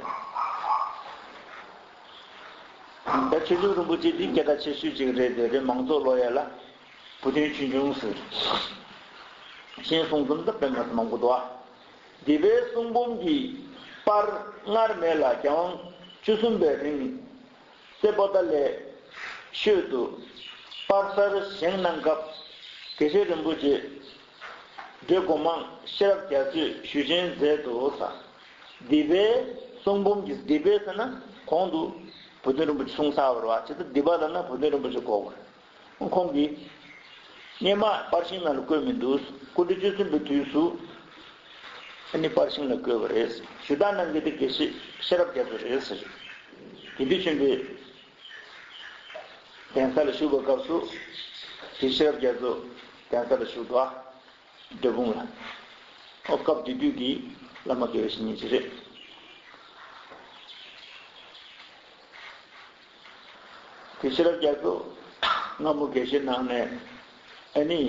ད་ཆོས་འབྱུང་རིན་པོ་ཆེ་འདི་སྐད་གྲགས་ཆེ་ཤོས་ཅིག་རེད་དེ་རེད། མང་ཚོགས་ལོ་ཡ་ལ་བུ་སྟོན་ཆོས་འབྱུང་ཟེར། གཞན་གསུང་རྩོམ་ད་དཔེ་མ་མང་པོ་འདུག་ཨ། འདི་པའི་གསུང་འབུམ་གྱི་པར་སྔར་མེད་ལ་རྒྱལ་དབང་བཅུ་གསུམ་པའི་རིང་སེ་པོ་ཏ་ལའི་ཤོད་དུ་པར་གསར་བཞེངས་གནང་སྐབས་དགེ་བཤེས་རིན་པོ་ཆེ་འདྲེ་སྒོ་མང་ཤེས་རབ་རྒྱ་མཚོས་ཞུ་ཆེན་མཛད་དོ་ས། འདི་པའི་གསུང་འབུམ་གྱི་འདི་པའི་ཟེར་ན་གོང་དུ་བུ་སྟོན་རིན་པོ་ཆེ་གསུངས་ཚར་བ་རེད་བ། བྱས་ཙང་འདི་པ་ལབ་ན་བུ་སྟོན་རིན་པོ་ཆེ་གོ་དགོས། ཁོང་གིས་སྔོན་མ་པར་ཤིང་ནང་ལ་བཀོད་མི་འདུག་སྐུ་ཕྲེང་བཅུ་གསུམ་པའི་དུས་སུ་ཨ་ནི་པར་ཤིང་ལ་བཀོད་པ་རེད། ཞུ་དག་གནང་མཁན་དེ་དགེ་བཤེས་ཤེས་རབ་རྒྱ་མཚོ་རེད་ཟེར། དགེ་འདུན་ཆེན་པོས་གདན་ས་ལ་བཞུགས་པའི་སྐབས་སུ་དེ་ཤེས་རབ་རྒྱ་མཚོ་གདན་ས་ལ་བཞུགས་འདུག་ཨ། འབྲས་སྤུངས་ལ། ཨོ་སྐབས་དེ་དུས་ཀྱི་བླ་མ་དགེ་བའི་བཤེས་གཉེན་ཅིག་རེད། དེ་ཤེས་རབ་རྒྱ་མཚོ་སྔ་མོ་དགེ་བཤེས་གནང་ནས་ཨ་ནི་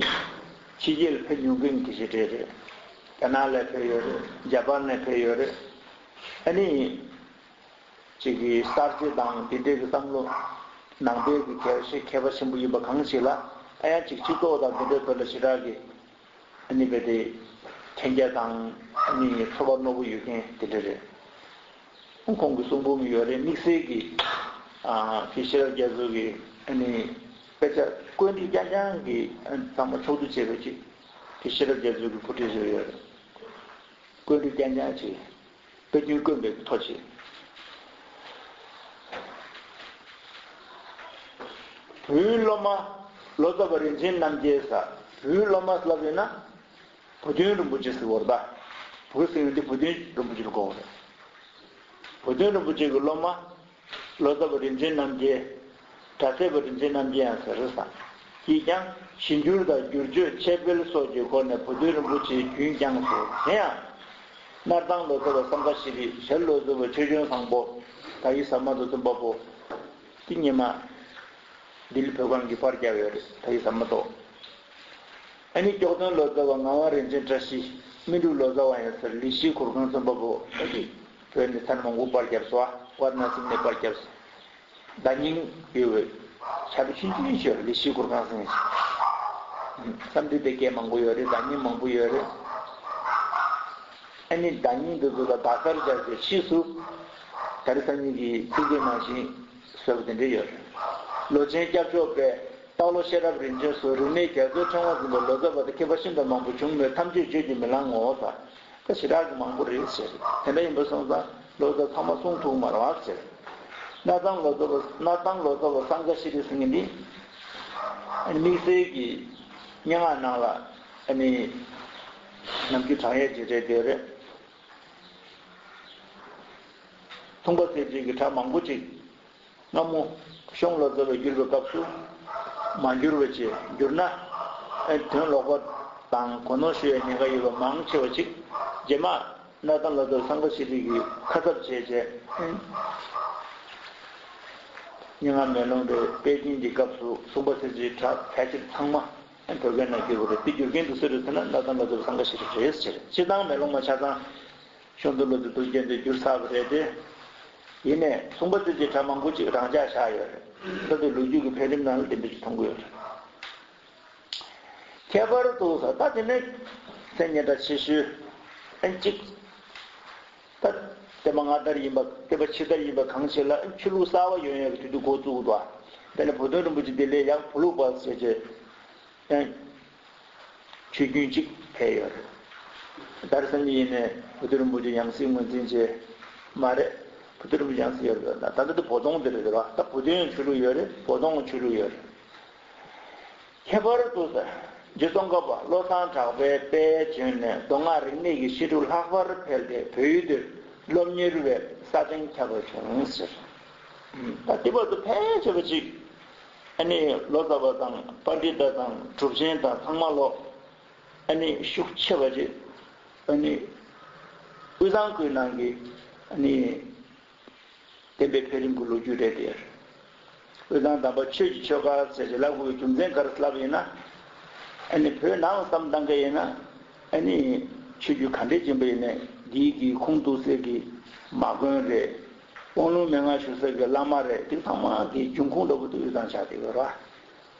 ཕྱི་རྒྱལ་ཕེབས་མྱོང་མཁན་དགེ་བཤེས་གྲས་རེད། རྒྱ་ནག་ལ་ཕེབས་ཡོད་རེད། འཇར་པན་ལ་ཕེབས་ཡོད་རེད། ཨ་ནི་ཅིག་གི་གསར་བརྗེ་དང་དེ་འདྲའི་གི་བསམ་བློ་ནང་པའི་གི་དགེ་བཤེས་མཁས་པ་ཆེན་པོ་ཡིན་པ་གང་ཞིག་ལ་ཨ་ཡང་ཅིག་སྤྱི་ཚོགས་དང་དེ་འདྲའི་ཐོག་ལ་ཞེ་དྲག་གི་ཨ་ནི་བས་དེ་མཁྱེན་རྒྱ་དང་ཨ་ནི་ཚོར་བ་རྣོ་པོ་ཡོད་མཁན་དེ་འདྲ་རེད། ཁོང་གི་གསུང་འབུམ་ཡོད་རེད། དམིགས་བསལ་གྱི་ཨ་ཕྱི་ཤེས་རབ་རྒྱ་མཚོ་གི་ཨ་ནི་དཔེ་ཆ་བཀོད་སྒྲིག་རྐྱང་རྐྱང་གི་ཨ་ཚང་མ་ཕྱོགས་བསྡུ་བྱས་པ་ཅིག་ཕྱི་ཤེས་རབ་རྒྱ་མཚོ་གི་བུ་ཁྲིད་ཟེར་ཡོད་རེད། བཀོད་སྒྲིག་རྐྱང་རྐྱང་བྱས། དཔེ་རྒྱུན་བཀོད་པའི་ཐོ་ཆེ། བོད་སློབ་མ་ལོ་ཙཱ་བ་རིན་ཆེན་རྣམ་རྒྱལ་ཟེར། བོད་སློབ་མ་ལབ་ཡོད་ན་བུ་སྟོན་རིན་པོ་ཆེ་ཟེར་བ་རེད་ད། བོད་ཟེར་ཡོང་དུས་བུ་སྟོན་རིན་པོ་ཆེ་ལ་གོ་བ་རེད། བུ་སྟོན་རིན་པོ་ཆེ་གི་སློབ་མ་ལོ་ཙཱ་བ་རིན་ཆེན་རྣམ་རྒྱལ། གྲྭ་ཚད་པ་རིན་ཆེན་རྣམ་རྒྱལ་ཡང་ཟེར་རེད་ས། ཡིས་ཀྱང་ཞིབ་འགྱུར་དང་བསྒྱུར་བཅོས་འཆད་སྤེལ་སོགས་ཀྱི་སྒོ་ནས་བུ་སྟོན་རིན་པོ་ཆེ་རྒྱུན་བསྐྱངས་སོ། དེ་ཡང་། སྣར་ཐང་ལོ་ཙཱ་བ་བསམ་ཁ་ཤི་རི། ཞལ་ལོ་ཙཱ་བ་ཆོས་སྐྱོང་བཟང་པོ། ད་ཡི་ཟ་མ་ཏོག་བཙུན་པ་པོ། དེ་སྔོན་མ་ལྡི་ལི་བོད་ཁང་གི་པར་བརྒྱབ་ཡོད་རེད། ད་ཡི་ཟ་མ་ཏོག་ཨ་ནི་སྐྱོགས་སྟོན་ལོ་ཙཱ་བ་ངག་དབང་རིན་ཆེན་བཀྲ་ཤིས། སྨིན་དྲུག་ལོ་ཙཱ་བ་ཡང་ཟེར། ལི་ཤི་གུར་ཁང་བཙུན་པ་པོ། ཨ་ནི་བོད་ནས་ཚར་མང་པོ་པར་བརྒྱབ་སོ། ཝཱ་ར་ཎ་སི་ནས་པར་བརྒྱབ་སོ། བརྡ་རྙིང་ཡོད་པའི་ཕྱག་དཔེ་ཆུང་ཆུང་ཞིག་ཡོད་རེད། ལི་ཤི་གུར་ཁང་ཟེར་ཞིག་བསམ་འགྲུབ་པའི་སྐད་མང་པོ་ཡོད་རེད། བརྡ་རྙིང་མང་པོ་ཡོད་རེད། ཨ་ནི་བརྡ་རྙིང་འདི་ཚོ་ལ་བརྡ་གསར་སྦྱར་ཏེ་ཕྱིས་སུ་ད་རེས་སང་ཉིན་གྱི་ཚིག་མཛོད་ནང་བཞིན་བཟོས་པ་དེ་འདྲ་ཡོད་རེད། ལོ་ཆེན་སྐྱབས་མཆོག་པས་སྟག་ལོ་ཤེས་རབ་རིན་ཆེན་སོགས་རིག་གནས་རྒྱ་མཚོའི་ཕྲེང་བ་འཛིན་པའི་ལོ་ཙཱ་བ་དང་མཁས་པ་ཤིན་ཏུ་མང་པོ་བྱུང་མོད་ཐམས་ཅད་བརྗོད་ཀྱིས་མི་ལང་ངོ་ཟེར། ད་ཞེ་དྲག་གི་མང་པོ་རེད་ཟེར། དེ་འདྲ་ཡིན་པ་སོང་ཙང་ལོ་ཙཱ་ཚང་མ་གསུང་ཐུབ་མ་རེད་བ་ཟེར། སྣར་ཐང་ལོ་ཙཱ་བ་སྣར་ཐང་ལོ་ཙཱ་བ་བསམ་ཁ་ཤི་རི་ཟེར་མཁན་འདི་ཨ་ནི་དམིགས་བསལ་གྱི་སྙན་ངག་ནང་ལ་ཨ་ནི་ནམ་རྒྱུན་དྲངས་ཡས་ཅིག་རེད་དེ་རེད། མཚུངས་པ་གསལ་བྱེད་ཀྱི་གྲྭ་མང་པོ་ཅིག་སྔ་མོ་གཞུང་ལོ་ཙཱ་བ་བསྒྱུར་བའི་སྐབས་སུ་མ་འགྱུར་བ་ཅིག་འགྱུར་ན། ཨེ་དོན་ལོག་པ་དང་གོ་ནོར་ཤོར་བའི་ཉེན་ཁ་ཡོད་པ་མང་ཆེ་བ་ཅིག་རྗེས་མ་གནས་བརྟན་བློ་བཟང་སེང་གེ་ཤེས་རིག་གིས་ཁ་གསབ་བྱས་རྗེས། སྙན་ངག་མེ་ལོང་དེ་དཔེ་རྒྱུན་གྱི་སྐབས་སུ་མཚུངས་པ་གསལ་བྱེད་གྲྭ་ཕལ་ཆེར་ཚང་མ་བོད་སྐད་ནང་བསྒྱུར་བ་རེད། དེ་བསྒྱུར་མཁན་དེ་སུ་རེད་ཟེར་ན་གནས་བརྟན་བློ་བཟང་སེང་གེ་ཤེས་རིག་རེད་ཟེར། སྤྱིར་བཏང་མེ་ལོང་མ་ཆ་ཚང་གཞུང་དུ་བློ་བདེ་ཐུགས་རྗེ་འདི་བསྒྱུར་ཚར་བ་རེད་དེ། ཡིན་ནའི་མཚུངས་པ་གསལ་བྱེད་གྲྭ་མང་པོ་ཅིག་རང་འཇགས་བཞག་ཡོད་རེད། ད་དེ་ལོ་རྒྱུས་ཀྱི་འཕེལ་རིམ་ནང་ལ་དེ་འདྲ་ཞིག་མཐོང་གི་ཡོད་རེད། ཁྱད་པར་དུ་ས་ད་དེ་ནས་མཚན་སྙན་གྲགས་ཆེ་ཤོས་ཨན་གཅིག་ད་བསྟན་པ་སྔ་དར་ཡིན་པ་བསྟན་པ་ཕྱི་དར་ཡིན་པ་གང་ཞིག་ལ་ཆོས་ལུགས་གསར་བ་ཡོང་ཡག་གི་དུས་དུ་འགོ་བཙུགས་འདུག་དེ་ནས་བུ་སྟོན་རིན་པོ་ཆེ་དེ་ལས་ཡང་བུ་ལུགས་པ་ཟེར་བྱས་ཡང་ཆོས་རྒྱུན་གཅིག་ཕེབས་ཡོད་རེད། དར་སང་ཉིན་ཡིན་ནས་བུ་སྟོན་རིན་པོ་ཆེ་ཡང་སྲིད་ངོས་འཛིན་བྱས་མ་རེད། བུ་སྟོན་རིན་པོ་ཆེ་ཡང་སྲིད་ཡོད་རེད། ད་ལྟ་དེ་བོ་དོང་དེ་རེད་བ། ད་བུ་སྟོན་ཆོས་ལུགས་ཡོད་རེད། བོ་དོང་ཆོས་ལུགས་ཡོད་རེད། ཁྱད་པར་དུ་རྗེ་ཙོང་ཁ་པ་བློ་བཟང་གྲགས་པའི་དཔལ་བྱོན་ནས་མདོ་སྔགས་རིག་གནས་ཀྱི་བཤད་སྒྲུབ་ལྷག་པར་འཕེལ་ཏེ་བོད་ཡུལ་དུ་སློབ་གཉེར་བའི་ས་སྟེང་ཁྱབ་པ་བྱུང་ཟེར། ད་དེ་བར་དུ་ཕལ་ཆེ་བ་ཅིག་ཨ་ནི་ལོ་ཙཱ་བ་དང་པཎྜི་ཏ་དང་གྲུབ་ཆེན་དང་ཚང་མ་ལོ་ཨ་ནི་ཤུགས་ཆེ་བ་ཅིག་ཨ་ནི་དབུས་གཙང་ཁུལ་ནང་གི་ཨ་ནི། བསྟན་པའི་འཕེལ་རིམ་གྱི་ལོ་རྒྱུས་རེད་དེ། དབུས་གཙང་དམ་པ་ཆོས་ཀྱི་ཆོལ་ཁ་ཟེར་ཞིག་ལབ་དགོས་པའི་རྒྱུ་མཚན་ག་རེ་ལབ་ཡིན་ན། ཨ་ནི་བོད་ནང་བསམ་བཏང་མཁན་ཡིན་ན། ཨ་ནི་ཆོས་བརྒྱུད་ག་འདྲས་ཡིན་པ་ཡིན་ནའི་འདིའི་གི་ཁུངས་གཏུགས་སའི་གི་མ་དགོན་རེད། དབང་ལུང་མན་ངག་ཞུ་སའི་གི་བླ་མ་རེད། དེ་ཚང་མ་གི་འབྱུང་ཁུངས་འདྲ་པོ་དེ་དབུས་གཙང་ཆགས་བསྡད་ཡོད་རེད་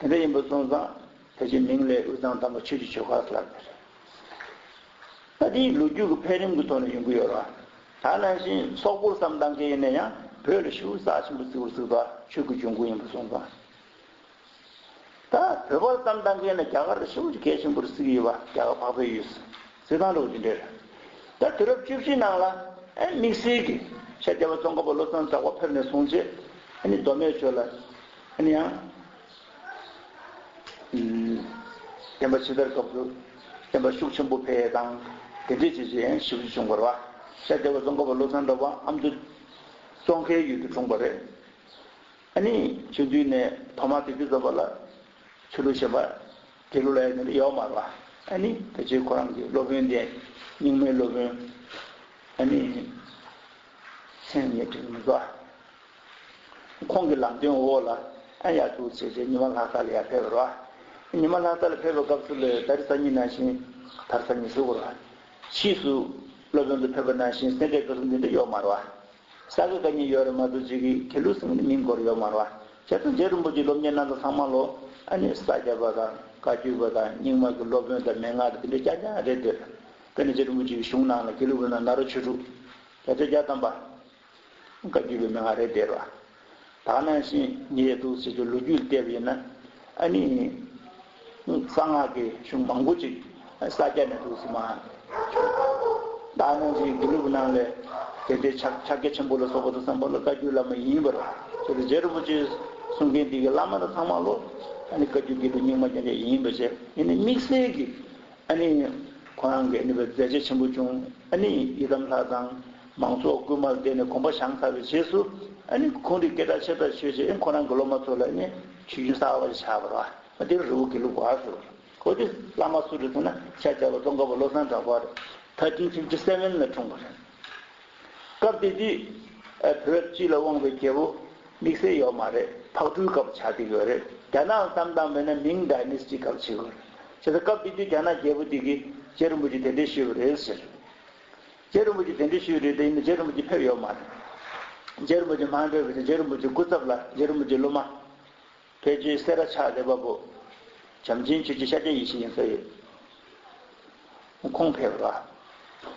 བ། དེ་འདྲ་ཡིན་པ་སོང་ཙང་ཕལ་ཆེར་མིང་ལ་དབུས་གཙང་དམ་པ་ཆོས་ཀྱི་ཆོལ་ཁ་ལབ་པ་རེད། ད་དེའི་ལོ་རྒྱུས་ཀྱི་འཕེལ་རིམ་གྱི་ཐོག་ནས་ཡོང་གི་ཡོད་རེད། ད་ནང་བཞིན་སོག་པོར་བསམ་བཏང་མཁན་ཡིན་ན་ཡང་བོད་ལ་ཤུགས་རྩ་ཆེན་པོ་བརྩི་བར་བརྩི་བ་ཆོས་ཀྱི་འབྱུང་ཁུངས་ཡིན་པ་སོང་ཙང་། ད་བོད་པར་བསམ་བཏང་མཁན་ལ་རྒྱ་གར་ལ་ཤུགས་ཀྱི་གལ་ཆེན་པོར་བརྩི་གི་ཡོད་པ། རྒྱ་གར་འཕགས་པའི་ཡུལ་བརྩི་སྟངས་འདྲ་བོ་དེ་འདྲ་རེད། ད་དུས་རབས་བཅུ་བཞི་ནང་ལ་ཨེ་དམིགས་བསལ་གྱི་ཤར་རྒྱལ་བ་ཙོང་ཁ་པ་བློ་བཟང་གྲགས་པ་ཕེབས་ནས་བཟུང་རྗེས་ཨ་ནི་མདོ་སྨད་ཆོས་ལ་ཨ་ནི་ཡང་། བསྟན་པ་ཕྱི་དར་སྐབས་སུ་བསྟན་པ་ཤུགས་ཆེན་པོ་འཕེལ་ཡས་དང་དེ་འདྲའི་བྱས་རྗེས་ཞེ་པོ་ཅིག་བྱུང་བ་རེད་བ། ཤར་རྒྱལ་བ་ཙོང་ཁ་པ་བློ་བཟང་གྲགས་པ་ཨ་མདོ་ཙོང་ཁའི་ཡུལ་དུ་འཁྲུངས་པ་རེད། ཨ་ནི་ཆུང་དུས་ནས་ཐོག་མར་དེ་དུས་ཙམ་པ་ལ་ཆོས་ལུགས་གཞན་པ་དགེ་ལུགས་ལ་ཡང་ཡོད་མ་རེད་བ། ཨ་ནི་ཕལ་ཆེར་ཁོ་རང་གི་སློབ་དཔོན་དེ་རྙིང་མའི་སློབ་དཔོན་ཨ་ནི་མཚན་ངས་བྲིས་མི་འདུག་ཁོང་གི་ལམ་སྟོན་འོག་ལ་ཨ་ཡར་འདུག་བྱས་རྗེས་ཉི་མ་ལྷ་ས་ལ་ཡར་ཕེབས་པ་རེད་བ། ཉི་མ་ལྷ་ས་ལ་ཕེབས་པའི་སྐབས་སུ་ལ་དྷ་རམ་ས་གཉིས་ནང་བཞིན་དྷ་རམ་ས་གཉིས་བཞུགས་པ་རེད་བ། ཕྱིས་སུ་སློབ་དཔོན་དུ་ཕེབས་པ་ནང་བཞིན་སེ་འབྲས་དགའ་གསུམ་འདི་འདྲ་ཡོད་མ་རེད་བ། ས་དགེ་བཀའ་རྙིང་ཡོད་རེད་མ་གཏོགས་ཅིག་གི་དགེ་ལུགས་ཟེར་མཁན་མིང་གོ་ར་ཡོད་མ་རེད་བ། བྱས་ཙང་རྗེ་རིན་པོ་ཆེའི་སློབ་གཉེར་གནང་མཁན་ཚང་མ་ལོ་ཨ་ནི་ས་སྐྱ་པ་དང་བཀའ་བརྒྱུད་པ་དང་རྙིང་མ་གི་སློབ་དཔོན་དང་མན་ངག་དང་དེ་འདྲ་རྐྱང་རྐྱང་རེད་འདུག་དེ་ནས་རྗེ་རིན་པོ་ཆེའི་གཞུང་ནང་ལ་དགེ་ལུགས་པའི་ནང་ན་རོ་ཆོས་དྲུག་བརྒྱ་ཆ་བརྒྱ་ཐམ་པ། བཀའ་བརྒྱུད་པའི་མན་ངག་རེད་དེ་རེད་བ། ད་ག་ནང་བཞིན་ཉེ་དུ་ཟེར་རྒྱུ་ལོ་རྒྱུས་བལྟས་པ་ཡིན་ན་ཨ་ནི། གསང་སྔགས་ཀྱི་གཞུང་མང་པོ་ཅིག་ས་སྐྱ་ནས་འདུག་སེ་མར། ད་ག་ནང་བཞིན་དགེ་ལུགས་ནང་ལས་དེ་འདྲའི་ཕྱག་ཕྱག་རྒྱ་ཆེན་པོ་ལ་སོགས་པ་དང་བསམ་པ་ལ་བཀའ་བརྒྱུད་བླ་མ་ཡིན་པར་བྱས་ཏེ་རྗེ་རིན་པོ་ཆེ་གསུང་མཁན་འདི་གི་བླ་མ་དང་ཚང་མ་ལོ་ཨ་ནི་བཀའ་བརྒྱུད་དགེ་ལུགས་རྙིང་མ་རྐྱང་རྐྱང་ཡིན་པ་བྱས་ཡིན་ནའི་དམིགས་བསལ་གྱི། ཨ་ནི། ཁོ་རང་གི་ཨ་ནི་མཛད་རྗེས་ཆེན་པོ་བྱུང་། ཨ་ནི་ཡི་དམ་ལྷ་དང་མང་ཚོགས་སྐུལ་མ་བསྡད་ནས་དགོངས་པ་བཞེས་ཚར་བའི་རྗེས་སུ་ཨ་ནི་ཁོང་རང་སྐད་གྲགས་ཆེ་ཙམ་ཞུས་རྗེས་ཨ་ནི་ཁོ་རང་གི་སློབ་མ་ཚོ་ལ་ཨ་ནི་ཆོས་རྒྱུན་གསར་བ་ཞིག་ཆགས་པ་རེད་བ། ཨ་དེར་རི་བོ་དགེ་ལུགས་པ་ཟེར་བ་རེད། ཁོ་དེ་བླ་མ་སུ་རེད་ཟེར་ན་ཤར་རྒྱལ་བ་ཙོང་ཁ་པ་བློ་བཟང་གྲགས་པ་རེད། ཐར་ཊིན་ཕིབ་ཊི་སེ་ཝེན་ལ་འཁྲུངས་པ་རེད། སྐབས་དེ་དུས་བོད་སྤྱི་ལ་དབང་བའི་རྒྱལ་པོ་དམིགས་བསལ་ཡོད་མ་རེད། ཕག་གྲུའི་སྐབས་ཆགས་བསྡད་ཡོད་རེད། རྒྱ་ནག་བསམ་བཏང་མེད་ན་མིང་ཌའི་ནེ་སི་ཊི་སྐབས་ཆགས་ཡོད་རེད། བྱས་ཙང་སྐབས་དེ་དུས་རྒྱ་ནག་རྒྱལ་པོ་དེ་གིས་རྗེ་རིན་པོ་ཆེ་གདན་འདྲེན་ཞུས་པ་རེད་ཟེར། རྗེ་རིན་པོ་ཆེ་གདན་འདྲེན་ཞུས་རེད་དེ་ཡིན་ན་རྗེ་རིན་པོ་ཆེ་ཕེབས་ཡོད་མ་རེད། རྗེ་རིན་པོ་ཆེ་མ་ཕེབས་པ་བྱས་རྗེ་རིན་པོ་ཆེ་སྐུ་ཚབ་ལ་རྗེ་རིན་པོ་ཆེ་སློབ་མ། ཕལ་ཆེར་སེ་ར་ཕྱག་ལེན་པ་པོ། བྱམས་ཆེན་ཆོས་རྗེ་ཤཱཀྱ་ཡེ་ཤེས་ཡིན་ས་ཡོད། ཁོང་ཕེབས་པ་རེད།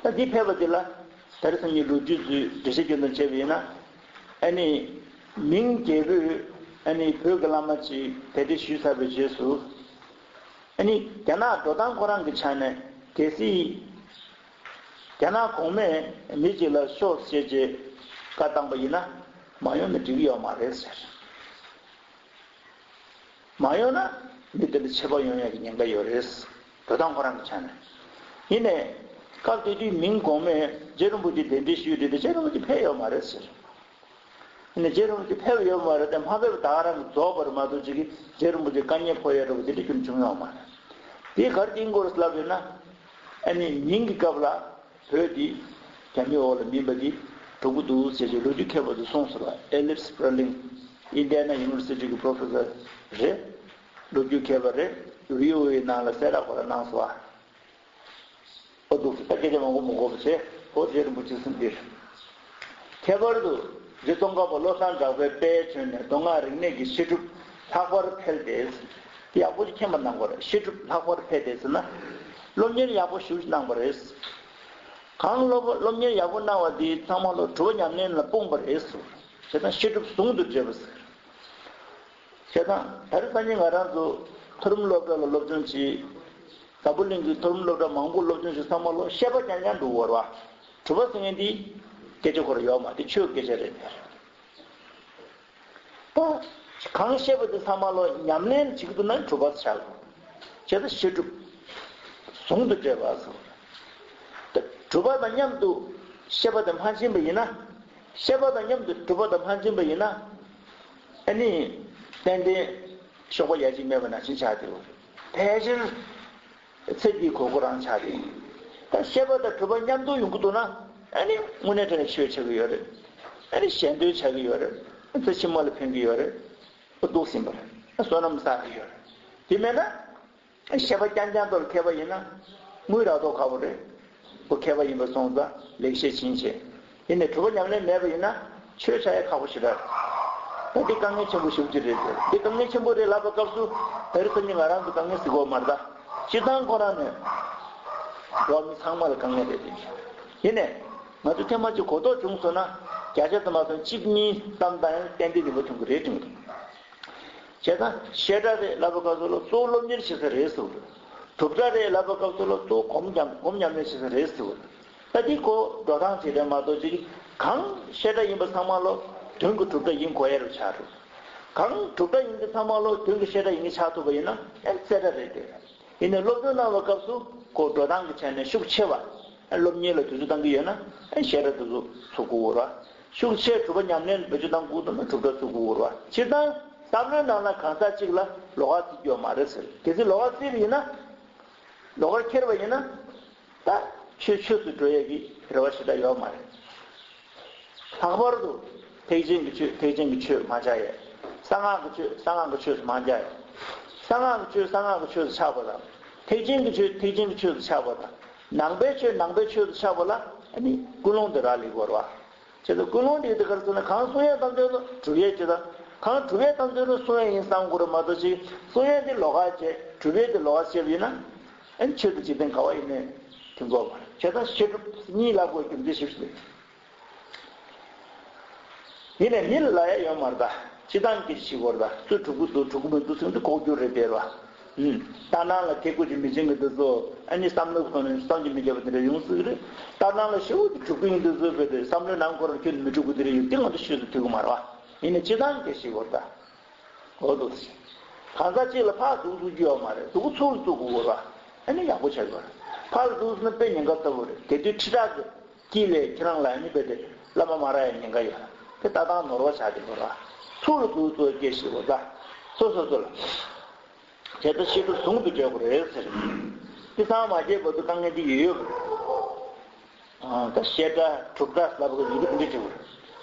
ད་འདི་ཕེབས་པ་འདི་ལ་ད་རེས་སང་ཉིན་ལོ་རྒྱུས་ཚོའི་འགྲེལ་བཤད་སྐྱོན་དང་བཅས་པ་ཡིན་ན། ཨ་ནི། མིང་རྒྱལ་པོས་ཨ་ནི་བོད་ཀྱི་བླ་མ་ཅིག་གདན་འདྲེན་ཞུས་ཚར་བའི་རྗེས་སུ། ཨ་ནི་རྒྱ་ནག་འགྲོ་སྟངས་ཁོ་རང་གི་ཆ་ནས་གལ་སྲིད། རྒྱ་ནག་གོང་མས་མི་གཅིག་ལ་ཤོག་ཅེས་བྱས་བཀའ་བཏང་པ་ཡིན་ན་མ་ཡོང་ན་འགྲིག་གི་ཡོད་མ་རེད་ཟེར། མ་ཡོང་ན་མི་དེ་ལ་ཆད་པ་ཡོང་ཡག་གི་ཉེན་ཁ་ཡོད་རེད། འགྲོ་སྟངས་ཁོ་རང་གི་ཆ་ནས། ཡིན་ནའི། སྐབས་དེ་དུས་མིང་གོང་མས་རྗེ་རིན་པོ་ཆེ་གདན་འདྲེན་ཞུས་རེད་དེ་རྗེ་རིན་པོ་ཆེ་ཕེབས་ཡོད་མ་རེད་ཟེར། ནས་རྗེ་རིན་པོ་ཆེ་ཕེབས་ཡོད་མ་རེད་དེ། མ་ཕེབས་ད་ག་རང་གིས་རྫོགས་པ་རེད་མ་གཏོགས་ཅིག་གིས་རྗེ་རིན་པོ་ཆེ་དཀའ་ངལ་ཕོག་ཡ་འདྲ་བོ་དེ་འདྲ་ཁྱོན་བྱུང་ཡོད་མ་རེད། དེ་ག་རེ་ཡིན་དགོས་རེད་ལབ་ཡོད་ན། ཨ་ནི་ཉིན་གྱི་སྐབས་ལ་བོད་འདི་རྒྱ་མིའི་འོག་ལ་མིན་པ་འདི་འགྲོ་གི་འདུག་ཟེར་གྱི་ལོ་རྒྱུས་མཁས་པ་ཚོས་གསུངས་སོང་བ། ཨེ་ལིབ་སི་པྲ་ལིང་། ཨིན་ཌི་ཡ་ན་ཡུ་ནི་ཝར་སི་ཊི་གི་པྲོ་ཕེ་སར་རེད། ལོ་རྒྱུས་མཁས་པ་རེད། བྷི་ཨོ་ཨེ་ནང་ལ་གསལ་བསྒྲགས་ཁོ་རང་གནང་སོང་བ། ཨོ་འདུག་ད་སྐད་ཆ་མང་པོ་མི་དགོས་པ་བྱས། ཨོ་རྗེ་རིན་པོ་ཆེ་གསུངས་འདིར། ཁྱད་པར་དུ་རྗེ་ཙོང་ཁ་པ་བློ་བཟང་གྲགས་པའི་དཔལ་བྱོན་ནས་མདོ་སྔགས་རིག་གནས་ཀྱི་བཤད་སྒྲུབ་ལྷག་པར་འཕེལ་ཏེ། དེ་ཡག་པོ་ཞིག་མཁྱེན་པ་གནང་དགོས་རེད། བཤད་སྒྲུབ་ལྷག་པར་འཕེལ་ཏེ་ཟེར་ན། སློབ་གཉེར་ཡག་པོ་ཞེ་པོ་ཅིག་གནང་བ་རེད། གང་སློབ་སློབ་གཉེར་ཡག་པོ་གནང་བ་དེ་ཚང་མ་ལོ་གྲུབ་པ་ཉམས་ལེན་ལ་སྤུངས་པ་རེད་ཟེར། བྱས་ཙང་བཤད་སྒྲུབ་ཟུང་དུ་འབྲེལ་བ་ཟེར། བྱས་ཙང་ད་རེས་སང་ཉིན་ང་རང་ཚོ་མཐོ་རིམ་སློབ་གྲྭ་ལ་སློབ་སྦྱོང་བྱེད། འཛམ་བུ་གླིང་གི་མཐོ་རིམ་སློབ་གྲྭ་མང་པོ་སློབ་སྦྱོང་བྱེད་ཚང་མ་ལོ་བཤད་པ་རྐྱང་རྐྱང་འདུག་བར་བ། གྲུབ་པ་ཟེར་མཁན་འདི་སྐད་ཆ་ཁོ་ར་ཡོད་མ་རེད། ཆོས་སྐད་ཆ་རེད། ད་གང་བཤད་པ་དེ་ཚང་མ་ལོ་ཉམས་ལེན་བྱེད་ཀྱི་འདུག་ན་གྲུབ་པ་ཆགས། བྱས་ཙང་བཤད་སྒྲུབ་ཟུང་དུ་འབྲེལ་བ་ཟེར། ད་གྲུབ་པ་དང་མཉམ་དུ་བཤད་པ་དེ་མ་ཕྱིན་པ་ཡིན་ན། བཤད་པ་དང་མཉམ་དུ་གྲུབ་པ་དེ་མ་ཕྱིན་པ་ཡིན་ན། ཨ་ནི་ཏན་ཏན་གཤོག་པ་ཡ་གཅིག་མེད་པ་ནང་བཞིན་ཆགས་འདུག་ཕལ་ཆེར་ཚེ་འདིའི་དགོས་མཁོ་རང་ཆགས་ཏེ། ད་བཤད་པ་དང་གྲུབ་པ་མཉམ་དུ་ཡོང་གི་འདུག་ན། ཨ་ནི་དངོས་གནས་དྲང་གནས་ཆོས་ཆགས་ཀྱི་ཡོད་རེད། ཨ་ནི་གཞན་དོན་ཆགས་ཀྱི་ཡོད་རེད། ཚེ་ཕྱི་མ་ལ་ཕན་གྱི་ཡོད་རེད། འདུག་ཟིན་པ་རེད། བསོད་ནམས་བསགས་ཀྱི་ཡོད་རེད། དེ་མེད་ན། བཤད་པ་རྐྱང་རྐྱང་དོར་མཁས་པ་ཡིན་ན། དངུལ་རག་མདོག་ཁ་པོ་རེད། ཁོ་མཁས་པ་ཡིན་པ་སོང་ཙང་ལེགས་བཤད་ཕྱིན་ཆད། ཡིན་ནའི་གྲུབ་པ་ཉམས་ལེན་མེད་པ་ཡིན་ན། ཆོས་ཆགས་ཡ་ཁག་པོ་ཞེ་དྲག་རེད། ད་འདི་དཀའ་ངལ་ཆེན་པོ་ཞེ་པོ་ཅིག་རེད་ཟེར། འདི་དཀའ་ངལ་ཆེན་པོ་རེད་ལབ་པའི་སྐབས་སུ། ད་རེས་སང་ཉིན་ང་རང་ཚོ་དཀའ་ངལ་ཟེར་གྱི་ཡོད་མ་རེད་ད། སྤྱིར་བཏང་ཁོ་རང་ནས། འགྲོ་བ་མི་ཚང་མ་ལ་དཀའ་ངལ་རེད་དེ། ཡིན་ནའི། ང་ཚོ་ཐེངས་མ་གཅིག་གོ་རྟོགས་བྱུང་སོང་ན། བརྒྱ་ཆ་ཙམ་མ་སོང་གཅིག་གཉིས་བསམ་བཏང་ཡང་ཏན་ཏན་ནུས་པ་ཐོན་གྱི་རེད་དྲན་གྱི་འདུག་བྱས་ཙང་བཤད་གྲྭ་རེད་ལབ་པའི་སྐབས་སུ་ལ་གཙོ་བོ་སློབ་གཉེར་བྱེད་ས་རེད་ཟེར་བ་རེད། སྒྲུབ་གྲྭ་རེད་ལབ་པའི་སྐབས་སུ་ལ་གཙོ་བོ་སྒོམ་ཉམས་སྒོམ་ཉམས་ལེན་བྱེད་ས་རེད་ཟེར་བ་རེད། ད་འདི་ཁོ་འགྲོ་སྟངས་བྱེད་རེད་མ་གཏོགས་ཅིག་གང་བཤད་གྲྭ་ཡིན་པ་ཚང་མ་ལོ་དོན་གྱི་སྒྲུབ་གྲྭ་ཡིན་དགོས་ཡ་རུ་ཆགས་འགྲོ། གང་སྒྲུབ་གྲྭ་ཡིན་གྱི་ཚང་མ་ལོ་དོན་གྱི་བཤད་གྲྭ་ཡིན་གྱི་ཆགས་ཐུབ་པ་ཡིན་ན་ཨེ་རྩེ་གྲ་རེད་དེ། ཡིན་ནའི་སློབ་སྦྱོང་གནང་བའི་སྐབས་སུ་ཁོ་འགྲོ་སྟངས་ཀྱི་ཆ་ནས་ཤུགས་ཆེ་བ། སློབ་གཉེར་ལ་དུས་ཚོད་བཏང་གི་ཡོད་ན་བཤད་གྲྭ་དེ་ཚོ་ཚུགས་དགོས་ར། ཤུགས་ཆེ་སྒྲུབ་པ་ཉམས་ལེན་ལ་བེད་སྤྱོད་བཏང་དགོས་འདུག་ན་སྒྲུབ་གྲྭ་ཚུགས་དགོས་ར། སྤྱིར་བཏང་བསམ་བློའི་ནང་ལ་གང་ཟག་གཅིག་ལ་ལོགས་ཀ་བརྩི་རྒྱུ་ཡོད་མ་རེད་ཟེར། གལ་སྲིད་ལོགས་ཀ་བརྩིས་པ་ཡིན་ན། ལོགས་ཀར་འཁྱེར་བ་ཡིན་ན། ད་ཆོས་ཆོས་སུ་འགྲོ་ཡས་ཀྱི་རེ་བ་ཞེ་དྲག་ཡོད་མ་རེད། ལྷག་པར་དུ་ཐེག་ཆེན་གྱི་ཆོས་ཐེག་ཆེན་གྱི་ཆོས་མ་བྱ་ཡས། གསང་སྔགས་ཀྱི་ཆོས་གསང་སྔགས་ཀྱི་ཆོས་སུ་མ་བྱ་ཡས། གསང་སྔགས་ཀྱི་ཆོས་གསང་སྔགས་ཀྱི་ཆོས་སུ་ཆགས་པ་དང་། ཐེག་ཆེན་གྱི་ཆོས་ཐེག་ཆེན་གྱི་ཆོས་སུ་ཆགས་པ་དང་། ནང་པའི་ཆོས་ནང་པའི་ཆོས་སུ་ཆགས་པ་ལ་ཨ་ནི་ཀུན་སློང་དེ་རག་ལས་དགོས་རེད་བ། བྱས་ཙང་ཀུན་སློང་དེ་དེ་གར་སོང་ན་གང་གསུང་ཡས་དང་འདོད་ན་སྒྲུབ་ཡས་བྱེད་དང་། གང་སྒྲུབ་ཡས་དང་འདོད་ན་གསུང་ཡས་ཡིན་བསམ་དགོས་རེད་མ་གཏོགས་ཅིག་གསུང་ཡས་དེ་ལོགས་ཀ་བྱས་སྒྲུབ་ཡས་དེ་ལོགས་ཀ་བྱས་པ་ཡིན་ན། ཨ་ནི་ཆོས་དང་འཇིག་རྟེན་ག་བ་ཡིན་ནའི་མཐུན་གོ་མ་རེད། བྱས་ཙང་བཤད་སྒྲུབ་གཉིས་ལ་གོ་རྒྱུ་མཚན་ཞིབ་ཞིབ་ཡིན་ནའི་མི་ལ་ལ་ཡ་ཡོད་མ་རེད་ད། སྤྱིར་བཏང་གི་ཞིག་གོ་རེད་ད། སུ་གྲུབ་ཀྱི་འདུག་གྲུབ་ཀྱི་མི་འདུག་ཟེར་དུས་ལྐོག་གྱུར་རེད་དེ་ར། ཨུམ། ལྟར་སྣང་ལ་ཐེ་གུ་ཅིག་མི་བྱེད་ཀྱི་འདུག་ཟོ། ཨ་ནི་བསམ་བློའི་ཐོག་ནས་བསམ་གྱིས་མི་ཁྱབ་པ་དེ་འདྲ་ཡོང་སྲིད་ཀྱི་རེད། ལྟར་སྣང་ལ་ཞེ་པོ་ཅིག་གྲུབ་ཀྱི་ཡིན་འདུག་ཟོ་བས་ཏེ་བསམ་བློའི་ནང་ཁོ་རང་ཁྱོན་ནས་མི་གྲུབ་ཀྱི་དེ་འདྲ་ཡོད་དེ་ང་ཚོ་ཤོད་ཚོད་ཐུབ་ཀྱི་མ་རེད་བ། ཡིན་ནའི་སྤྱིར་བཏང་གི་ཞིག་གོ་རེད་ད། འོ་འདུག་སེ། གང་ཟག་གཅིག་ལ་ཕར་འདུག་འདུག་རྒྱུ་ཡོད་མ་རེད། འདུག་ཚུར་འདུག་དགོས་ར། ཨ་ནི་ཡག་པོ་ཆགས་ཡོད་ར། ཕར་ལ་འདུག་ཟེར་ན་དཔེ་ཉེན་ཁ་ལྟ་བུ་རེད། དེ་དུས་ཁྲི་ཕྲག་གི་དཀྱིལ་ལས་ཁྱེད་རང་ལ་ཨ་ནི་རྦད་དེ་བླ་མ་མ་རག་ཡ་ཉེན་ཁ་ཡོད་ར། དེ་ལྟ་སྟངས་ནོར་བ་ཆགས་བསྡད་ཡོད་ར། ཚུར་ལ་འདུག་ཚུར་སྐད་ཞིག་གོ་ད། སོ་སོ་སོ་ལ། བྱས་ཙང་བཤད་སྒྲུབ་ཟུང་དུ་འབྲེལ་དགོས་རེད་ཟེར། དེ་ཚང་མ་བྱས་བར་དུ་དཀའ་ངལ་འདི་ཡོད་ཡོད་རེད། ཨ། ད་བཤད་གྲྭ་གྲུབ་གྲྭ་ལབ་པ་ཡིན་གྱི་འདི་འདྲ་བྲིས་དགོས་རེད།